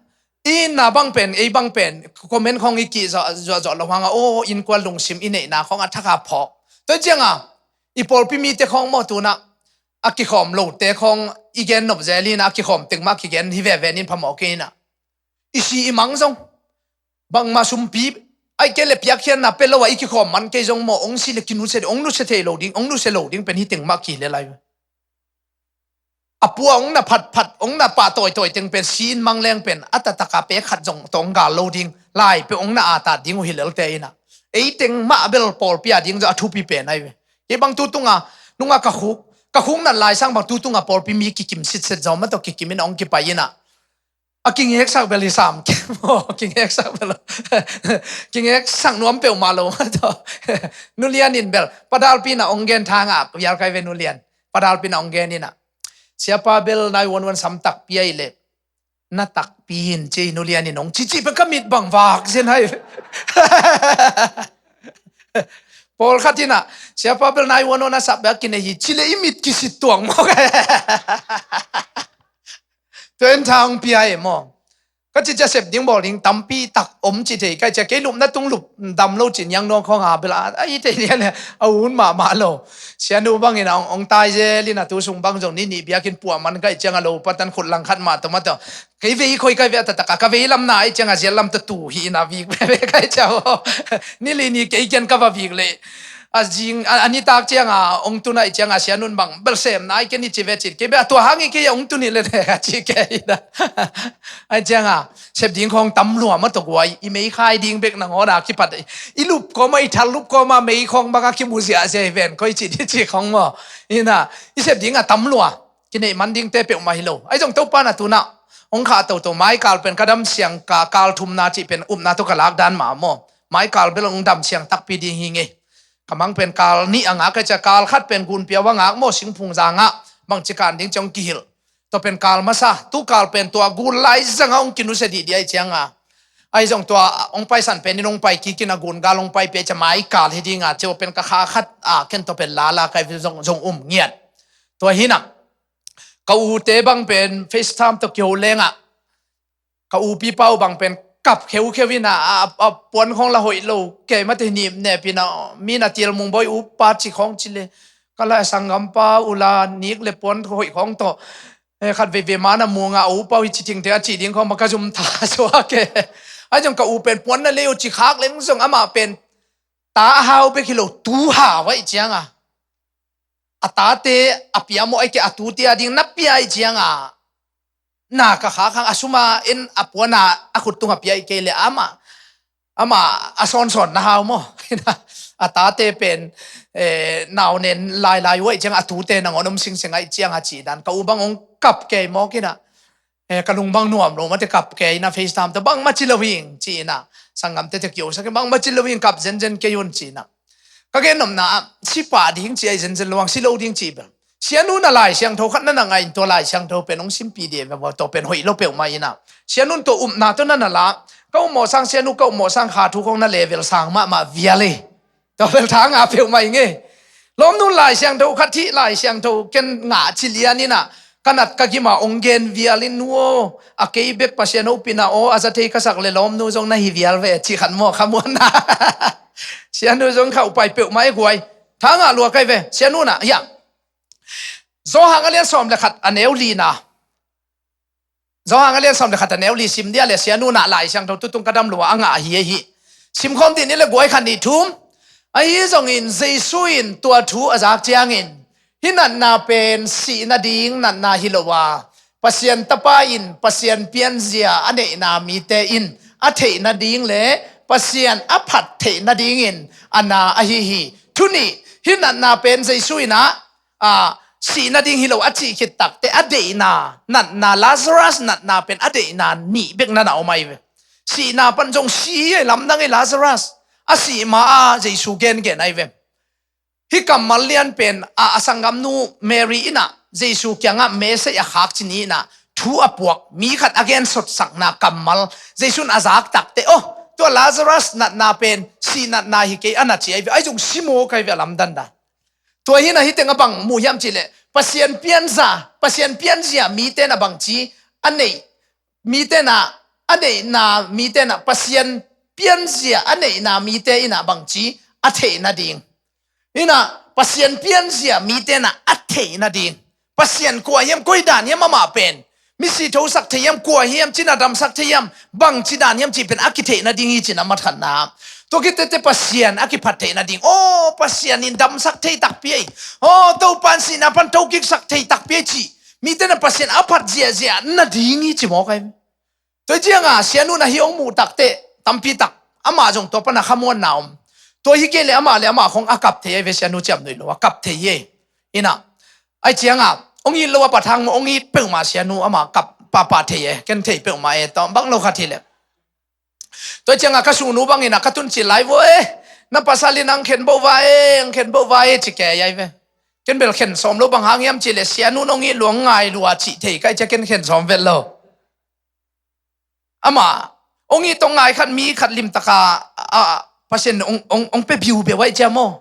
I na bang pen, ei bang pen comment khawng i kih zawh, zawh, zawh lo hanga aw innkuan lungsim i neihna khawng a thakha phawk. Tua cianga i pawlpi mite khawng maw tunah a kikhawm lote khawng i gen nop zel inah a kikhawm teng mah kigen hi veve nin phamawh kei inah. I si i mang zong bangmah sumpi ai kei le piakkhiatna pe lo a i kikhawm man kei zong maw ong si le kinusia ding, ong nusia thei lo ding, ong nusia lo ding pen hi teng mah ki le lai. A pua ong na phatphat ong na pah tawitawi teng pen si in mang leng pen a tataka pe khat zong tawh ong gal lo ding lai pe ong na atat ding uh hi lelte inah. Ei teng mah bel pawlpi a ding zong a thupi pen ai ve. Kei bang tutunga nunga ka khuk ka khuk nat lai sang bang tutunga pawlpi mi kikim sitset zaw mah tawh kikim in ong kipai inah. A kingeksak bel hi sam ke maw, kingeksak bel. Kingeksak nuam peuhmah lo mah tawh. Nulian in bel padalpi na ong gen thangah vial kai ve nulian. Padalpi na ong gen inah. Siapa bel nai wan wan sam takpi ai le. Na takpi in ci nulian in ong cici pe ka mit bang vak zen hai. Pawlkhat inah siapa bel nai wan wan a sap bek kinei hi ci le i mit kisit tuang maw. Tua en thang pia e maw. Ka ci cia sep ding bawl ding tampi tak om ci thei ka hih cia, kei lupna tung lup dam lo ci niang nuang khawng a bel a, a i thei niang le a un mahmah lo. Sianu bangin a ong, ong tai zel in a tu sung bang zong ni nih biakinn puah man ka hih ciang a lo patan khut lang khat mah tawh mah tawh. Kei vei khoi ka vei a taktak a ka vei lam na hih ciang a zial lam tawh tu hi in a vik veve ka hih cia aw. Ni li ni kei kian ka va vik leh. A zing, a, a nitak ciang a ong tun a hih ciang a Sianun bang bel sem nai kei ni ci ve cin. Kei bel a tua hang hi kei a ong tun hi le le a ci kei hi na. A hih ciang a sep ding khawng tam lua mah tawh guai, i mei khai ding bek nangawn a kipat. I lup kawm a, i thal lup kawm a mei khawng bang a kimu ziahziah hi ven, koi ci di ci khawng maw. Hi na, i sep ding a tam lua. Kineih man dingte peuhmah hi lo. Ahi zong Topa na tu-in ah hong khah toto, maikal pen ka dam siang, ka kal thumna cih pen upna tawh ka lak dan mah maw. Maikal bel hong dam siang takpi ding hi ngei. Ka mang pen kal nih a ngak ka hih cia, kal khat pen Gunpiau a ngak maw, Singphung za ngah, bangci kan ding ci hong kihilh. Tua pen kal masa, tu kal pen tua gun lai zang a hong kinusia dihdia hih ciang a. Ahi zong tua hong paisan pen in hong pai kik in a, gun gal hong pai pia hih cia maikal hi ding a, tua pen ka kha khat a ken tua pen lala kai zong, zong um ngiat. Tua hi na, ka ute bang pen FaceTime tawh kiho leng a, ka upipa uh bang pen kap kheukheu in a, a, a puan khawng la hoih lo, keimah te nipnep in a, mi na tilmung bawi upa ci khawng ci le, ka la sanggampa uh la nik le puan hoih khawng tawh, eh, khat veivei ma na mu ngah a upa uh hi ci thingte a cih ding khawng mah ka zum tha suak e. Ahi zong ka u pen puan na lei uh ci khak leng zong amah pen ta a hau bek hi lo, tu hau ahih ciang a, a tate a pia maw, ahih kei a tute a ding na pia ahih ciang a, na ka khak hang a sum a en a puan a a khut tung a pia ahih kei leh amah, amah a sawnsawn na hau maw. A tate pen, eh, nau nen lailai uh ahih ciang a, tute nangawn om singseng ahih ciang a cih dan. Ka u bang hong kap kei mawk in a, eh, ka lung bang nuam lo mate, kap kei in a, FaceTime tawh bangmah ci lo hing ci in a, sanggamte tawh kiosak in bangmah ci lo hing, kap zenzen kei un ci in a. Ka gen nopna ah, si pah ding ci ahi zenzen lo hang, si lo ding ci bel. Sianu na Lai Siangtho khat na na ngah in, tua Lai Siangtho pen hong simpih dih ve, tua pen hoih lo peuhmah in a. Sianu tua upna tawh na na la, ka upmawh sang, Sianu ka upmawh sang kha thu khawng na level sang mahmah vial e. Tua bel tha ngah peuhmah ing e. Lawmnu Lai Siangtho khat hih Lai Siangtho ken ngah ci lian in a, ka nat ka gim a hong gen vial in, nu aw, a kei bek Pasian hopih na aw, a za thei ka sak le lawmnu zong na hi vial ve, cih khat maw, khamuanna. Sianu zong kha upai peuhmah e guai. Tha ngah lua kai ve, Sianu na, hiah. Johan a lian sawm le khat a neu li na. Johan a lian sawm le khat a neu li sim dia le, Sianu na Lai Siangtho tutung ka dam lua a ngah ahi ahi. Sim khawm dih ni le guai, khat nih thum. Ahi zongin Jesu in tua thu a zak ciangin, hih natna pen sih nading natna hi lo a, Pasian Tapa in Pasian pianzia a neihna mite in a theih nading le Pasian a phat theih nadingin a na ahi hi. Thu nih, hih natna pen Jesu in a, a, sih nading hi lo a cih khit takteh a deihna natna, Lazarus natna pen a deihna nih bek na na om ahi ve. Sihna pan zong si hi a, lamdang hi Lazarus. A sih ma-a Jesu gengen ahi ve. Hih kammal lian pen a, a sanggamnu Mary in a Jesu kiangah message a khak ci ni in a, thu a puak, mi khat a gen sotsakna kammal Jesu in a zak takteh, oh, tua Lazarus natna pen sih natna hi kei a na ci ahi ve. Ahi zong si mawk ahi ve a lamdang dan. Tua hi na, hih teng a bang mu hiam cih leh, Pasian pianzia, Pasian pianzia mite na bangci a neih, mite na a neihna, mite na Pasian pianzia a neihna mite in a bangci a theih nading. Hi na, Pasian pianzia mite na a theih nading. Pasian kua hiam, koi dan hiam amah pen. Misi thosak thei hiam, kua hiam, cina damsak thei hiam, bangci dan hiam cih pen a kitheih nading hi cin a matkhatna. Tua khit teh Pasian a kiphat theih nading. Oh, Pasian in damsak thei takpi ahi. Oh, Topa in sihna pan tokiksak thei takpi ahi cih mite na Pasian a phat ziahziah nading hi ci mawk ahi. Tua hi ciang a Sianu na hih hong muh takteh tampi tak amah zong tua pan a khamuanna om. Tua hi kei leh amah le amah khong a kap thei ahi ve, Sianu ciamnuih lo a kap thei hi. Hi na, ahi ciang a hong it lo a pat hang maw, hong it peuhmah Sianu amah kap pahpah thei e, ken thei peuhmah e, tua bang lo khat hi leh. Tua hi ciang a ka sunu bangin a ka tun cil lai vua e, na pasal in ang khen boh va e, ang khen boh va e ci kei ahi ve. Ken bel khen sawm lo, bang hang hiam cih leh Sianu in hong it lua, hong ngai lua cih thei ka hih ciang ken khen sawm vet lo. Amah hong it tawh ngai khat, mi khat limtak a, a, Pasian hong, hong, hong pia biubiau ahih ciang maw.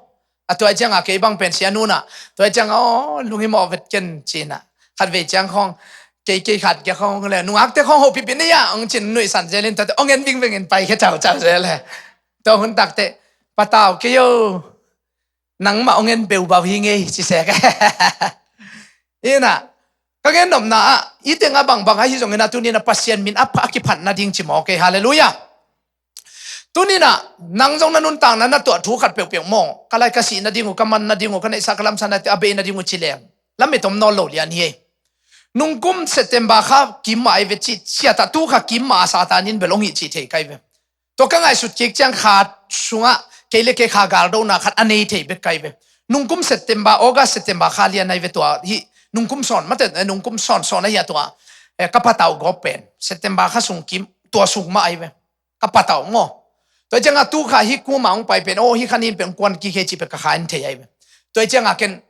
A tua ahih ciang a kei bang pen Sianu na, tua ahih ciang a, aw, lunghimawh vet ken ci na. Khatvei ciang khawng Kei kei khat kia khong le nungakte khong hopih pih ni a hong cin nuihsan zelin tuate hong en vingvingin pai khia caucau zel e. Tua hun takte patau kei o, nangmah hong en beubau hi ngei ci sek. Ina ka gen nopna ah i teng a bangbang ahi zongin a tunin a Pasian min a pha a kiphat nading ci mawk e. Halleluiah. Tuninah nang zong na nuntakna na tuah thu khat peuhpeuh maw, ka lai ka sih nading uh, ka man nading uh, ka neihsa ka lamsa na a bei nading uh ci leng lamet om nawn lo lian hi. Nungkum September kha kim mah ai ve cih ciatah tu kha kim mah a Satan in bel hong hih cih thei kai ve. Tua ka ngaihsut kik ciang kha sungah kei le kei kha galdona khat a nei thei bek kai ve. Nungkum September, August, September kha lian ai ve tua hih nungkum sawn mate, nungkum sawn sawn ahi a tua ka patau gawp pen September kha sung kim tua sung mah ai ve. Ka patau maw. Tua ciangah tu kha hi kuma hong pai pen aw hi kha nin pen kuan kik hei cih pen ka kha in thei ai ve. Tua ciangah ken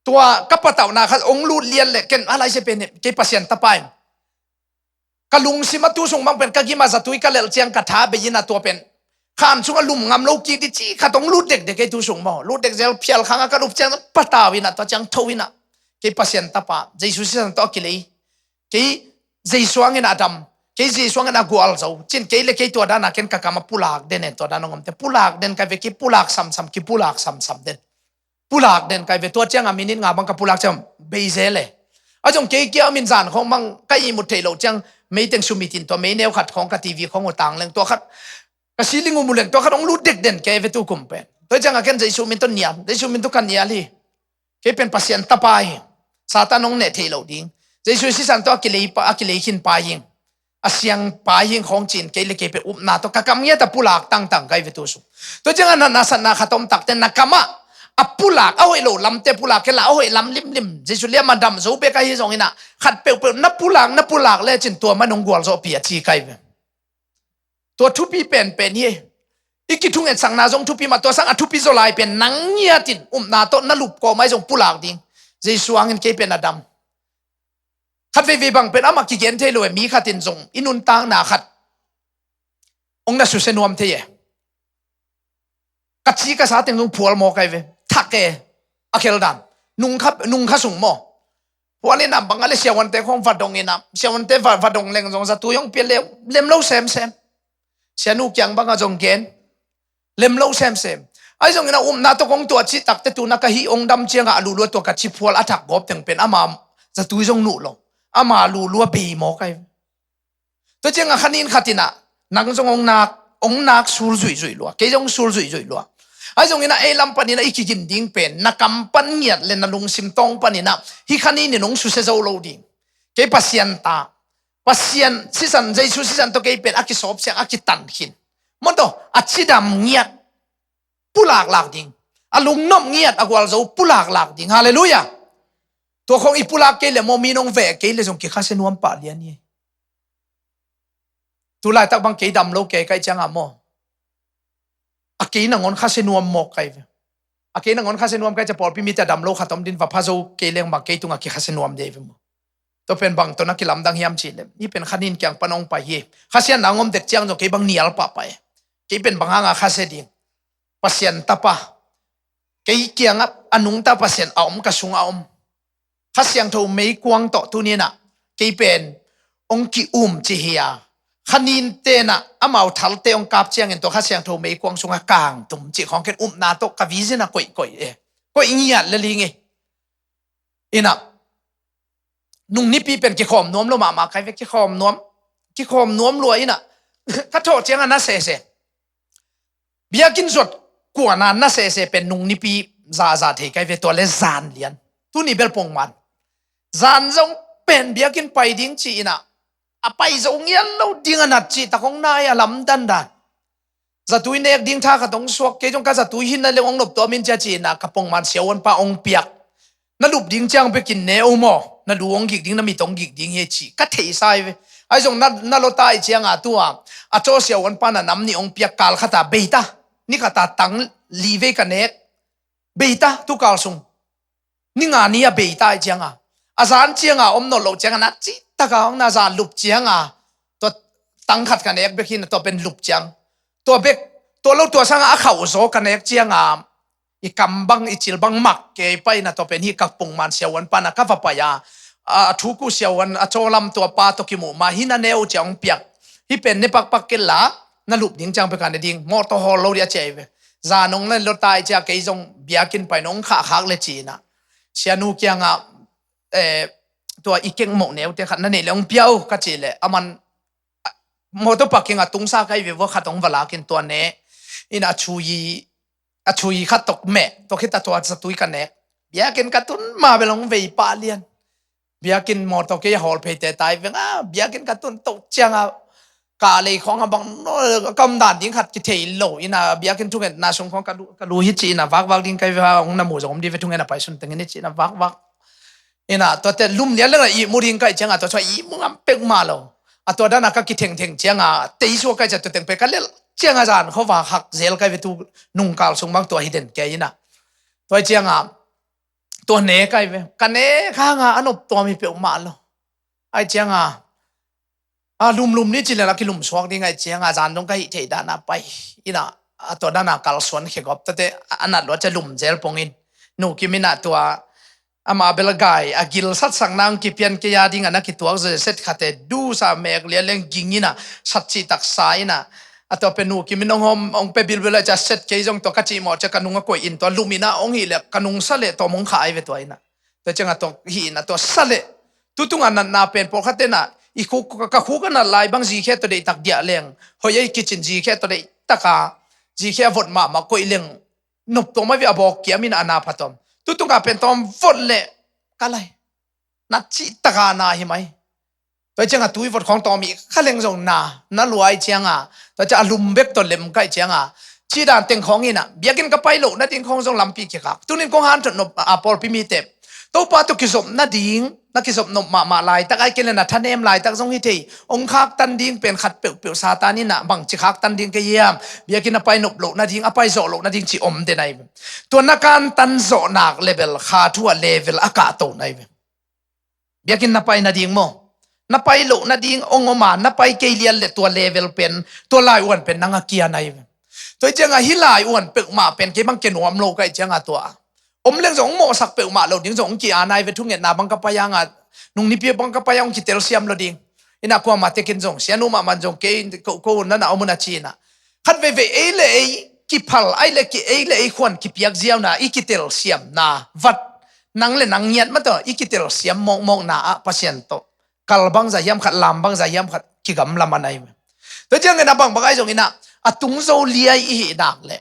tua ka patauhna kha hong lut lian le ken a laise pen kei Pasian tapa in ka lungsim a tu sung bang pen ka gim a zatui ka lelh ciang ka tha bei in a tua pen khan sungah lum ngam lo kik di ci khat hong lut dekdek kei tu sung maw. Lut dek zel phial khang a ka lup ciang patau in a tua ciang tho in a kei Pasian tapa Jesu sisan tawh a kilei kei Jesu hangin a dam, kei Jesu hangin a gualzo cin kei le kei tua dana ken ka kam a pulak den en tua dana ngomte pulak den kai ve kei pulak samsam kei pulak samsam den. Pulak den kai ve tua cianga minit nga bang ka pulak ciang bei zel e. A zong kei kia min zan khong bang ka ihmut thei lo ciang meiteng sumitin tua mei neu khat khong ka T V khong uh tang leng tua khat ka siling uh mu leng tua khat hong lut dek den kei ve tu kum pen. Tua cianga ken Jesu min tawh nial, Jesu min tawh ka nial hi. Kei pen Pasian tapa hi. Satan hong neh thei lo ding. Jesu sisan tawh a kilei pa, a kilei khin pa hing. A siang pa hing khong cin kei le kei pe upna tawh ka kam ngiat a pulak tangtang kai ve tu sung. Tua ciangah na nasatna khat om takte na kamah a pulak a hoih lo lamte pulak kei la a hoih lam limlim Jesu liam a dam zo bek ahi zongin ah khat peuhpeuh na pulak na pulak lecin tua man hong gualzawhpi a ci kai ve. Tua thupi penpen hi. I kithungetsakna zong thupi mah tua sang a thupi zaw lai pen nang ngiatin upna tawh na lup kawmai zong pulak ding. Jesu hangin kei pen a dam. Khat veivei bang pen amah kigen thei lo e mi khatin zong i nuntakna khat hong na susia nuam thei e. Ka ci ka sa teng zong phual maw kai ve thak e. A khel dan nung kha, nung kha sung maw. Phual in a bang a le siavuante khong vadong in a siavuante va, vadong leng zong zatui hong pia lem lo semsem. Sianu kiang bang a zong gen lem lo semsem. Ahi zongin a upna tawh kong tuah cih takte tuna ka hih hong dam ciangah a luhlua tua ka ci phual a thak gawp teng pen ama zatui zong nuh lo. Ama luhlua bei maw kai. Tua ciangah khanin khatinah nang zong hong nak hong nak sul zuihzuih lua kei zong sul zuihzuih lua. Ahi zongin a ei lam paninah i kigin ding pen na kam pan ngiat le na lungsim tawng paninah hi khanin in hong susia zo lo ding. Kei Pasian ta Pasian sisan Jesu sisan tawh kei pen a kisawp siang a kitan khin. Maw tawh a cidam ngiat pulak lak ding. A lungnop ngiat a gualzo pulak lak ding. Halleluiah. Tua khong i pulak kei le maw mi nong veh kei le zong kikhasia nuam pah lian hi. Tulaitak bang kei dam lo kei kaih ciangah maw. A kei nangawn khasia nuam mawk kai ve. A kei nangawn khasia nuam kai cia pawlpi mite a dam lo khat om din va pha zo kei leng bang kei tungah kikhasia nuam dei ve maw. Tua pen bang tawh na kilamdang hiam cih lem i pen khanin kiang pan hong pai hi. Khasiatna ngom dek ciang zong kei bang nial pahpah e. Kei pen bang hanga khasia ding. Pasian tapa kei kiangah a nungta Pasian a om ka sungah a om. Kha Siangtho meikuang tawh tuninah kei pen hong ki-um ci hi a khanin tenah amau thalte hong kap ciangin tua Kha Siangtho meikuang sungah kangtum cih khawng ken upna tawh ka vision a koihkoih e. Koih ngiat le ling e. Inah nung nipi pen kikhawm nuam lo mahmah kai ve kikhawm nuam kikhawm nuam lua inah ka thawh ciangah na sese. Biakinn zuat kuana na sese pen nung nipi zaza thei kai ve tua le zan lian. Tuni bel pongman zan zong pen biakinn pai ding ci inah a pai zo ngian lo ding a nat cih tak hong nai a lamdan dan. Zatui nek ding tha khat hong suak kei zong ka zatui hinna le hong noptuam in cia ci inah ka pongman siavuanpa hong piak. Na lup ding ciang bekin ne o maw na lu hong gik ding na mit hong gik ding hi ci ka theihsa hi ve. Ahi zong na, na lota i cianga tua a caw siavuanpa na nam nih hong piak kal khata beita ni khata tang li vei ka nek beita tu kal sung ni nga ni a beita i cianga a zan cianga om nawn loh cianga na cihtaka hong na zan lup cianga tua tang khat ka nek bek hi na tua pen lup ciang tua bek tua lo tua sanga a khauh zaw ka nek cianga i kam bang i cil bang mak kei pai na tua pen hi ka pungman siavuanpa na ka va pai a a thu kuh siau an a cawlam tua pa tawh kimuh ma hi na neu cia hong piak. Hi pen ne pakpak kei la na lup ding ciang pek a ne ding mawtaw hawl lo dih a cia hi ve. Zan hong na lo tai cia kei zong biakinn pai nong khahkhak le ci inah sianu kiangah tua i keng moh neute khat na neih le hong pia uh ka cih leh a man mawtaw parking a tungsa kai ve vua khat hong va lakin tua ne inah a chui a chui khat tawh meh tawh khita tua zatui ka nek. Biakinn ka tun ma bel hong vei pah lian. Biakinn mawtaw kei a hawl pheite tai veng a biakinn ka tun toh cianga ka lei khawng a bang no ka om dan ding khat kithei lo inah biakinn thungetna sung khawng ka lu hi ci inah vakvak ding kai ve a hong na mu zong om dih ve thungen a pai sun tengin hi ci inah vakvak. Inah tuate lum lian leng a ihmu ding kai cianga tua cua ihmu ngam pek mah lo. A tua dana ka kithengtheng cianga teisua kai cia tua teng pe ka lel cianga zan khuava hak zel kai ve tu nungkal sung bang tua hi den kei inah. Tua cianga tua ne kai ve ka ne khanga a nop tuam hi peuh mah lo. Ai cianga a lumlum ni ci le la kilum suak ding ai cianga zan dong ka hih thei dana pai inah a tua dana kalsuan khegop tate a nat lua cia lum zel pongin nukim inah tua ama bel gai a gil satsak nang kipian kei a ding a na kituak zo set khate dusa mek lia leng ging inah sat cih taksa inah a tua pe nukim in hong hom hong pe bilbil a cia set kei zong tua ka cih mawh cia ka nung a koih in tua lum inah hong hih le ka nung sa le tua mong kha ai ve tua inah. Tua cianga tua hih inah tua sa le tutunga natna pen pawlkhat tenah i khuk ka khuk a nat lai bang zikhe tua deihtak diah leng hoih ei kicin zikhe tua deihtaka zikhe a vot mahmah koih leng nop tuam a vih a bawk kiam inah a na pha tuam tutunga pen tawm vot le ka lai na cihtaka na hi mai. Tua cianga tui vot khawng tawm i kha leng zong na na luai cianga tua cia a lum bek tawh lem kai cianga cidan teng khawng inah biakinn ka pai loh nading khawng zong lampi kikak tunin kong han thot nop a pawlpi mite Topa tawh kizop nading na kizop nop mahmah laitak ai kei le na thanem laitak zong hi thei hong khaktan ding pen khat peuhpeuh Satan inah bangci khaktan ding ka hiam biakinn a pai nop loh nading a pai zawh loh nading ci om den ai ve. Tua na kantan zawh nak le bel kha thu a level a kahto nai ve. Biakinn na pai nading maw na pai loh nading hong om a na pai kei lian le tua level pen tua lai uan pen nang a kia nai ve. Tua hi cianga hi lai uan peuhmah pen kei bang ke nuam lo kai cianga tua om leng zong hong mawhsak peuhmah lo ding zong hong kia nai ve thungetna bang ka pai anga nung nipi bang ka pai a hong kitel siam lo ding. Inah kuamah tekin zong sianu mahman zong kei ko ko nana om un a ci inah khat veivei ei le ei kiphal ai le ki ei le ei khuan kipiak ziauna i kitel siamna vat nang le nang ngiat mataw i kitel siam mawkmawkna ah Pasian tawh kal bangza hiam khat lam bangza hiam khat kigamlam a nai. Tua ciangin a bangbang ai zongin ah a tung zo liai i hih nak le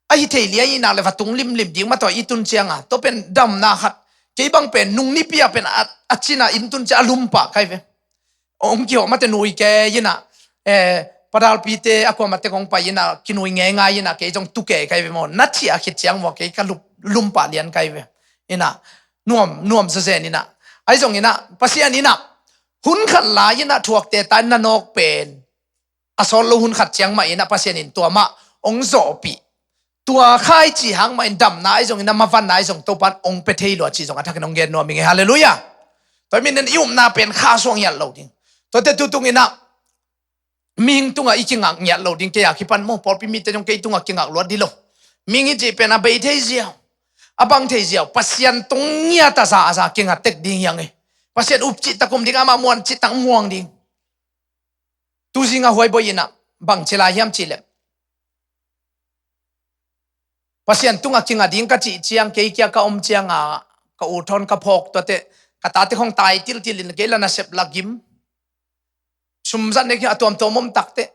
a hi thei liai i hih nak le va tung limlim ding mataw i tun cianga tua pen damna khat kei bang pen nung nipi a pen a cina in tun cia a lumpah kai ve. Ong kihawh mate nui ke inah eh, padalpite a kuamate kong pai inah kinui ngeingai inah kei zong tu ke kai ve maw na ciah khit ciang maw kei ka lup lumpah lian kai ve. Inah nuam nuam zazen inah ai zong inah Pasian inah hun khat lai inah thuakte ta in na nawk pen a sawt lo hun khat ciang mah inah Pasian in tua mah ong zawhpih tua khai ci hang mah in damna ai zong inah mavanna ai zong Topan ong pe thei lua ci zong a thakin ong gen nuam i ngei. Halleluiah. Tua min in i upna pen kha suang hial lo ding. Tuate tutung inah mihing tungah i kingak ngiat lo ding kei a kipan maw pawlpi mite zong kei tungah kingak luat di lo. Mihing i cih pen a bei thei ziau a bang thei ziau Pasian tung ngiat a za a za kinga tek ding hiang e. Pasian up cihtak um ding amah muan cihtak muang ding. Tuzing a huaiboi inah bang ci lai hiam cih leh Pasian tungah kinga ding ka cih ciang kei kia ka om cianga ka u thawn ka phawk tuate ka tate khong tai tiltil in kei la nasep la gim sumzat nek hi a tuamtuam om takte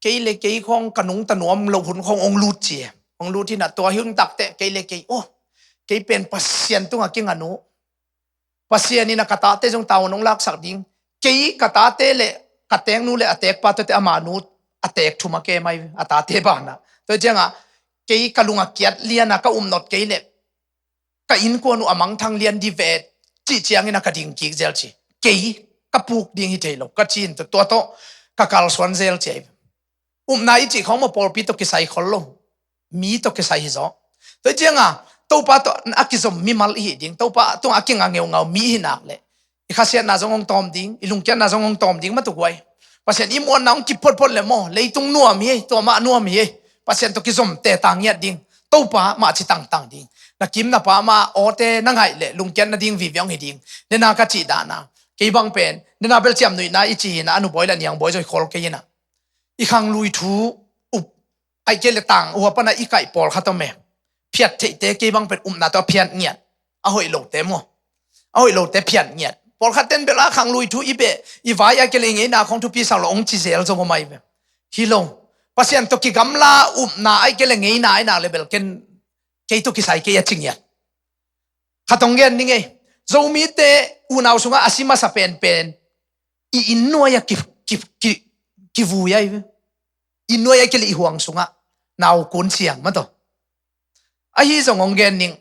kei le kei khong ka nungta nuam lo hun khong ong lut ci e. Ong lut hinah tua hi hun takte kei le kei oh kei pen Pasian tungah kinga nu Pasian inah ka tate zong tau nong laksak ding kei ka tate le ka teknu le a tekpa tuate ama nu a tek thum a ke mai a tate banah tua ciangah kei ka lungah kiat liana ka umnot kei le ka innkuan uh a mangthang lian di ve cih ciangin a ka ding kik zel ci kei ka puk ding hi thei lo ka ci in tua tawh ka kalsuan zel ci ai. Upna i cih khawng maw pawlpi tawh kisai khol lo mi tawh kisai hi zaw. Tua cianga Topa tawh a kizom mimal i hi ding Topa tungah a kinga ngeungau mi i hi nak le i khasiatna zong hong tawm ding i lungkiatna zong hong tawm ding matukuai. Pasian i muanna hong kiphotphot le maw leitung nuam hi ei tua mah nuam hi ei. Pasian tawh kizom te tangiat ding Topa mah ci tangtang ding. Na kim na pam a awte na ngaih leh lungkiat nading viviang hi ding. Nena ka cih dahna, kei bang pen nena bel ciamnuihna i cih hi-in ah, a nu bawi le a niang bawi zong i khol kei hi-in ah, i khanglui thu up, ahih kei leh tang uh a pan a i kaih pawlkhat om e. Phiat theihte kei bang pen upna tawh a phiat ngiat. A hoih lote maw, a hoih lote phiat ngiat. Pawlkhat ten bel a khanglui thu i beh, i vai, ahih kei leh i ngeina khawng thupi sak lo hong ci zel zong om ahi ve. Hi lo. Pasian tawh kigamla upna ahih kei leh ngeina ahi nak leh bel ken, kei tawh kisai kei a ci ngiat. Khat hong gen ning ei. Zomite unau sungah a si masa penpen i inn nuai-ah ki, ki, ki, kivui ahi ve. Inn nuai ahih kei leh i huang sungah, nau kun siang mah tawh. Ahi zong hong gen ning.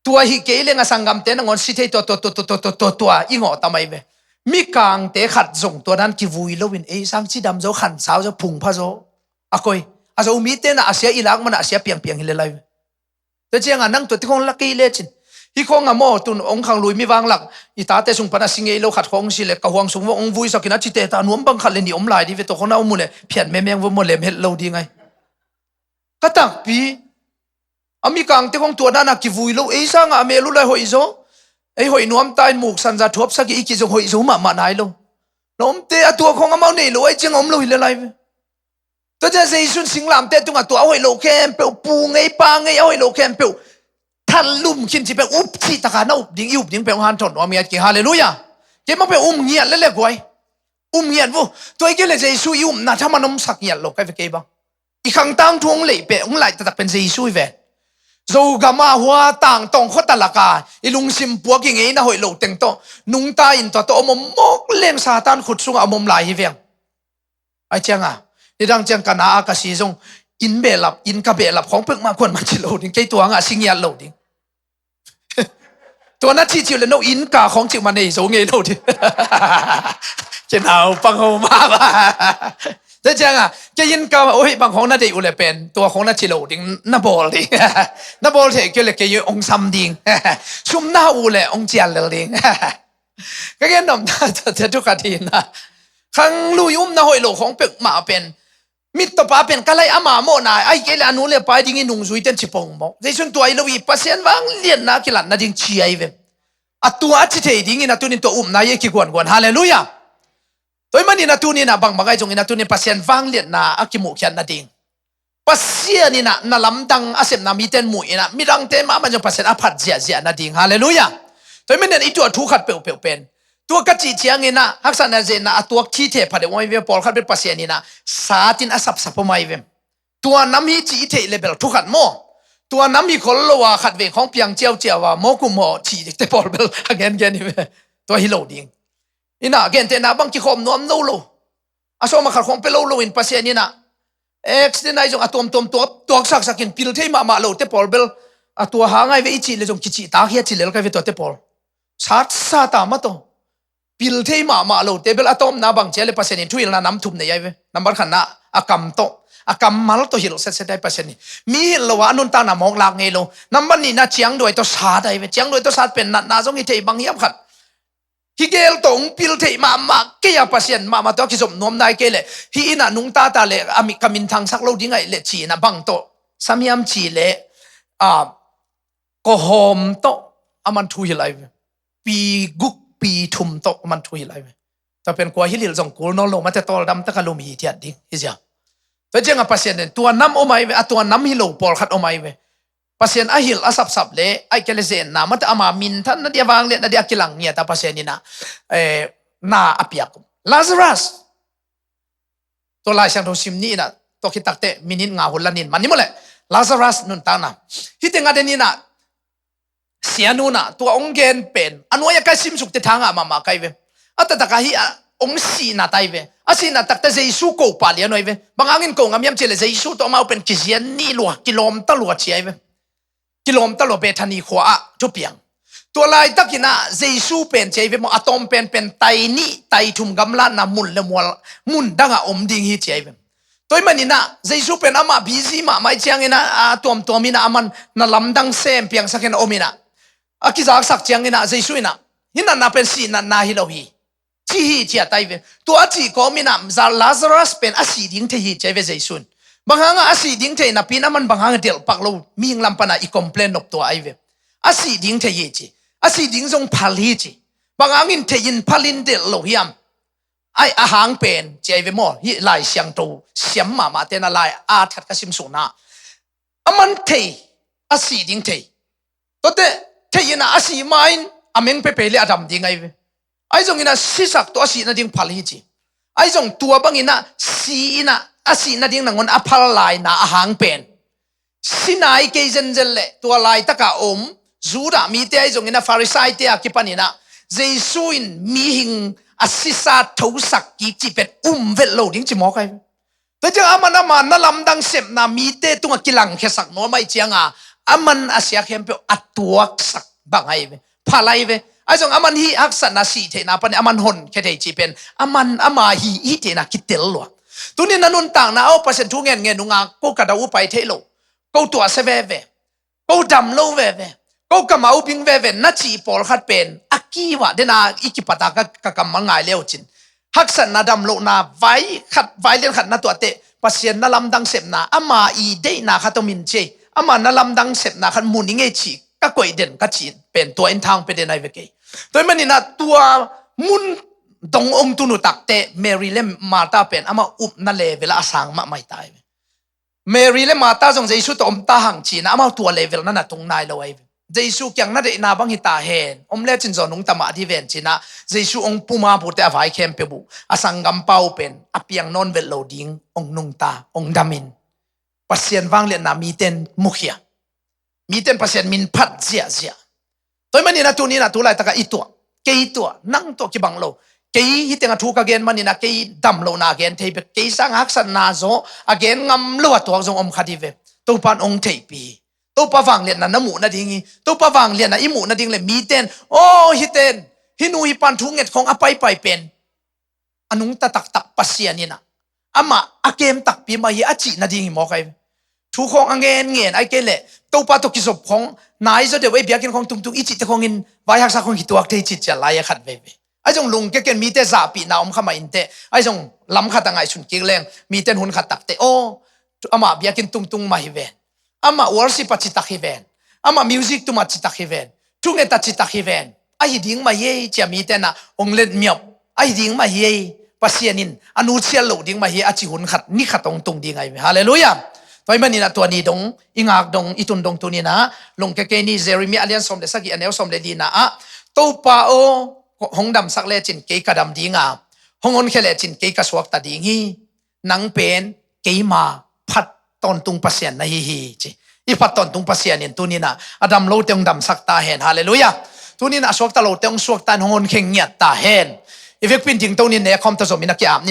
Tua hi kei leng a sanggamte nangawn si thei tua, tua, tua i ngawh tam ahi ve. Mikangte khat zong tua dan kivui loin ei sang cidam zaw, khansau zaw, phungpha zaw a koi. A Zomite na a sia i lak man a, a sia piangpiang hi lel ahi ve. Tua ciangah nang tua te khawng la kei lecin, hih khawng a maw, tun hong khanglui mi vanglak, i tate sung pan a si ngei lo khat khawng si leh ka huang sung hong vuisak in a ci teh, ta nuam bang khat le nih om lai ding ve, tua khawng na om uh leh phiat mengmeng vua maw, lem het lo ding ahi. Ka takpi, a mikangte khawng tua dan a kivui lo, ei sangah a mel uh lai hoih zaw, ei hoih nuam ta in muk sanza thuapsak hi i cih zong hoih zo mahmah nai lo. Na omte a tua khawng amau nei lo ahih ciangah om lo hi lel ahi ve. Tua ciang Jesu in singlamteh tungah tua a hoih lo khempeuh, pu ngei pa ngei a hoih lo khempeuh thalum khin cih pen up cih takah na up ding, i up ding pen hong hanthawn nuam ngiat kei. Halleluiah. Kei mah pen um ngiat lel e guai. Um ngiat vo. Tua ahih kei leh Jesu i upna thaman omsak ngiat lo ka hi ve kei bang. I khang tangthu hong lei pen, hong laih taktak pen Jesu hi ve. Zogam a hua tang tawng khuata laka i lungsim puak i ngeina hoih lo teng tawh nungta in tua tawh om om mawk leng Satan khut sungah om om lai hi veng. Ahih ciangah nidang ciang ka na a ka si zong inn behlap, inn ka behlap khawng peuhmah kuamah ci lo ding, kei tua hangah si ngiat lo ding. Tua na cih cih uh leh no inn ka khawng cih mah nei zo ngei lo ding. Kei naupang ho mah mah. Tua ciangah kei inn ka uh hi bang khawng na deih uh leh pen tua khawng na ci lo ding, na bawl ding. Na bawl thei kei uh leh kei hong sam ding. Sum na hau uh leh hong cial lel ding. Ka gen nopna tua te thu khat hi-in ah, khanglui upna hoih lo khawng peuhmah pen, mittawpa pen ka laih, ama mawhna ahih kei leh a nu le pa ding i nungzuite in ci pong mawk. Jesu in tua hi lo hi, Pasian vangliatna a kilat nading ci ahi ve. A tua a ci thei dingin a tuni-in tua upna hi a kiguanguan. Halleluiah. Tua ahih manin a tuni-in ah bangbang ahi zongin a tuni-in Pasian vangliatna a kimuhkhiat nading, Pasian in ah na lamdang a sepna mite in muh in ah, midangte mahmah zong Pasian a phat ziahziah nading. Halleluiah. Tua ahih manin i tuah thu khat peuhpeuh pen, tua ka cih ciangin ah haksatna zenna a tuak thithe pha deuh om ahi ve. Pawlkhat pen Pasian in ah satin a sapsap om ahi ve. Tua nam hi cih i theih leh bel thu khat maw. Tua nam hi khol lo a khatvei khawng piang ciauciau a mawk uh maw cih te pawl bel a gengen hi ve. Tua hi lo ding. In ah gentehna bang kikhawm nuam lo lo, a sawm a khat khawng pia lo loin Pasian in ah accident ahi zong a tuamtuam tuak, tuaksaksak in pil thei mahmah lote pawl bel a tua hang ahi ve i cih leh zong kicihtak hi a ci lel ka hi ve tuate pawl. Satsat a mah tawh pil thei mahmah lote bel a tawpna bang ci a leh Pasian in thuhilhna nam thum nei ahi ve. Nambat khatna a kam tawh, a kammal tawh hilh setset ahi Pasian in. Mi hilh lo a a nuntakna mawk lak ngei lo. Nambat nihna ciangduai tawh sat ahi ve. Ciangduai tawh sat pen natna zong hi thei bang hiam khat. Hih gel tawh hong pil theih mahmah kei a Pasian mahmah tawh a kizop nuam nai kei leh hih inn ah nungta ta leh a mi, ka minthangsak lo ding ahih leh ci-in ah bang tawh sam hiam cih leh, a, kawhawm tawh a man thuhilh ahi ve. Pi guk pi thum tawh a man thuhilh ahi ve. Tua pen kua hilhhilh zong kul nawn lo mate, tawldam taka lum hithiat ding hi zia. Tua ciangah Pasian in tua nam om ahi ve, a tua nam hi lo pawlkhat om ahi ve. Pasian a hilh a sapsap leh ahih kei leh zenna mate, ama minthanna ding a vangliatna ding a kilang ngiat a Pasian in ah, eh, na a piak. Lazarus. Tua Lai Siangtho sim ni in ah, tua khit takteh minit nga hun la nin man ni maw leh. Lazarus nuntakna. Hih teng a den in ah, sianu in ah tua hong gen pen a nuai-ah ka simsuk teh tha ngah mahmah ka hi ve. A taktak ah hih a hong sihna ta hi ve. A sihna takteh Jesu ko pah lian uh ahi ve. Bang hangin ko ngam hiam cih leh Jesu tawh amau pen kizian ni lua, kilawmta lua ci ahi ve. Kilawmta lua Bethany khua ah thupiang. Tua laitakin ah Jesu pen ci ahi ve maw, a tawm penpen tai nih tai thum gamlatna mun le mual, mun dangah om ding hi ci ahi ve. Tua ahih manin ah Jesu pen amah busy mahmah ahih ciangin ah, a tuamtuam in ah aman na lamdang sem piangsak in ah om in ah, a kizaksak ciangin ah Jesu in ah, hih natna pen sih natna hi lo hi, ci hi ci a ta hi ve. Tua a cih kawmin ah Za-, Lazarus pen a sih ding thei hi ci ahi ve Jesu in. Bang hangah a sih ding thei napi-in aman bang hangah delh pak lo, mihing lam pana i complain nop tua ahi ve. A sih ding thei hi ci, a sih ding zong phal hi ci. Bang hangin thei-in phalin delh lo hiam? Ai, a hang pen ci ahi ve maw. Hih Lai Siangtho siam mahmahte na lai a that ka sim sukna, aman thei, a sih ding thei. Tuate thei-in a sih ma-in a meng pepei le a dam ding ahi ve. Ahi zongin a sisak tawh a sih nading phal hi ci. Ahi zong tua bangin a sih in a, a sih nading nangawn a phal laina a hang pen, si nai kei zenzen le tua laitaka om Judah mite ahi zongin a Farisaite a kipanin a Jesu in mihing a sisa thosak kik cih pen um vet lo ding ci mawk ahi ve. Tua ciang aman ama na lamdang sepna mite tungah kilangkhiasak nuam ahih cianga aman a sia khempeuh a tuaksak bang ahi ve. Phal ahi ve. Ahi zong aman hih haksatna sih theihna panin aman honkhia thei cih pen aman ama hih hih theihna kitel lua. Tuni na nuntakna aw Pasian thu ngen ngen nunga ko ka dau upai thei lo, ko tuahsia veve, ko dam lo veve, ko kamau bing veve na cih pawlkhat pen a kiuah dena i kipata ka, ka kammal ngai leucin. Haksatna damlohna vai khat, vai lian khat na tuahteh Pasian na lamdang sepna ama i deihna khat om in ci ei. Ama na lamdang sepna khat mun i ngei cih ka koih den ka cih pen tua in thang pe den ahi ve kei. Tua ahih manin a tua mun dong ong tun uh takteh Mary le Martha pen ama upna level a sang mahmah hi ta ahi ve. Mary le Martha zong Jesu tawh om ta hang ci-in a amau tua level na na tung nai lo ahi ve. Jesu kiang na deihna bang hi ta hen, om lecin zaw nungta mah dih ven ci-in a Jesu ong puma bute a vai khempeuh uh a sanggampa uh pen a piang nawn vet lo ding ong nungta ong dam in Pasian vangliatna miten mukhia. Miten Pasian min phat ziahziah. Tua ahih manin a tuni-in a tu laitakah i tuah, kei tuah, nang tuah kibang lo. Kei hih tengah thu ka gen manin a kei damlohna a gen thei bek, kei sang haksatna zaw a gen ngam lo a tuak zong om kha dih ve. Topa in ong theihpih hi. Topa vangliatna na muh nading hi. Topa vangliatna i muh nading le miten, aw hih ten, hih nu hih pan thu nget khong a paipai pen a nungta taktak Pasian in a, amah a kem takpi mah hi a cih nading hi mawk ahi ve. Thu khawng a ngen ngen ahi kei leh Topa tawh kizop khawng nai zaw deuh ei, biakinn khawng tungtung i cihte khawngin vai haksa khawng kituak thei cih ciah lai a khat veve. Ahi zong lungkia ken mite zahpihna om kha mah inteh, ahi zong lam khat a ngaihsun kik leng miten hun khat takteh, aw, amah biakinn tungtung mah hi ven. Amah worship a citak hi ven. Amah music tum a citak hi ven. Thunget a citak hi ven. Ahi ding mah hi ei ci-a mite na ong let miop. Ahi ding mah hi ei. Pasian in a nusiat loh ding mah hi a ci hun khat, ni khat ong tung ding ahi ve. Halleluiah. Tua ahih manin a tua ni dong, i ngak dong, i tun dong tuni-in a, lungkia kei ni, Jeremiah a lian sawm le sagih a neu sawm le lina ah, Topa aw, hong damsak lecin kei ka dam ding a, hong honkhia lecin kei ka suakta ding hi. Nang pen keima phat tawntung Pasian na hi hi ci. I phat tawntung Pasian in tuni-in a, a dam lote hong damsak ta hen. Halleluiah. Tuni-in a suakta lote hong suakta in hong honkhia ngiat ta hen. I vekpi in dingto ni, ne khawm ta zom in a ki-ap ni.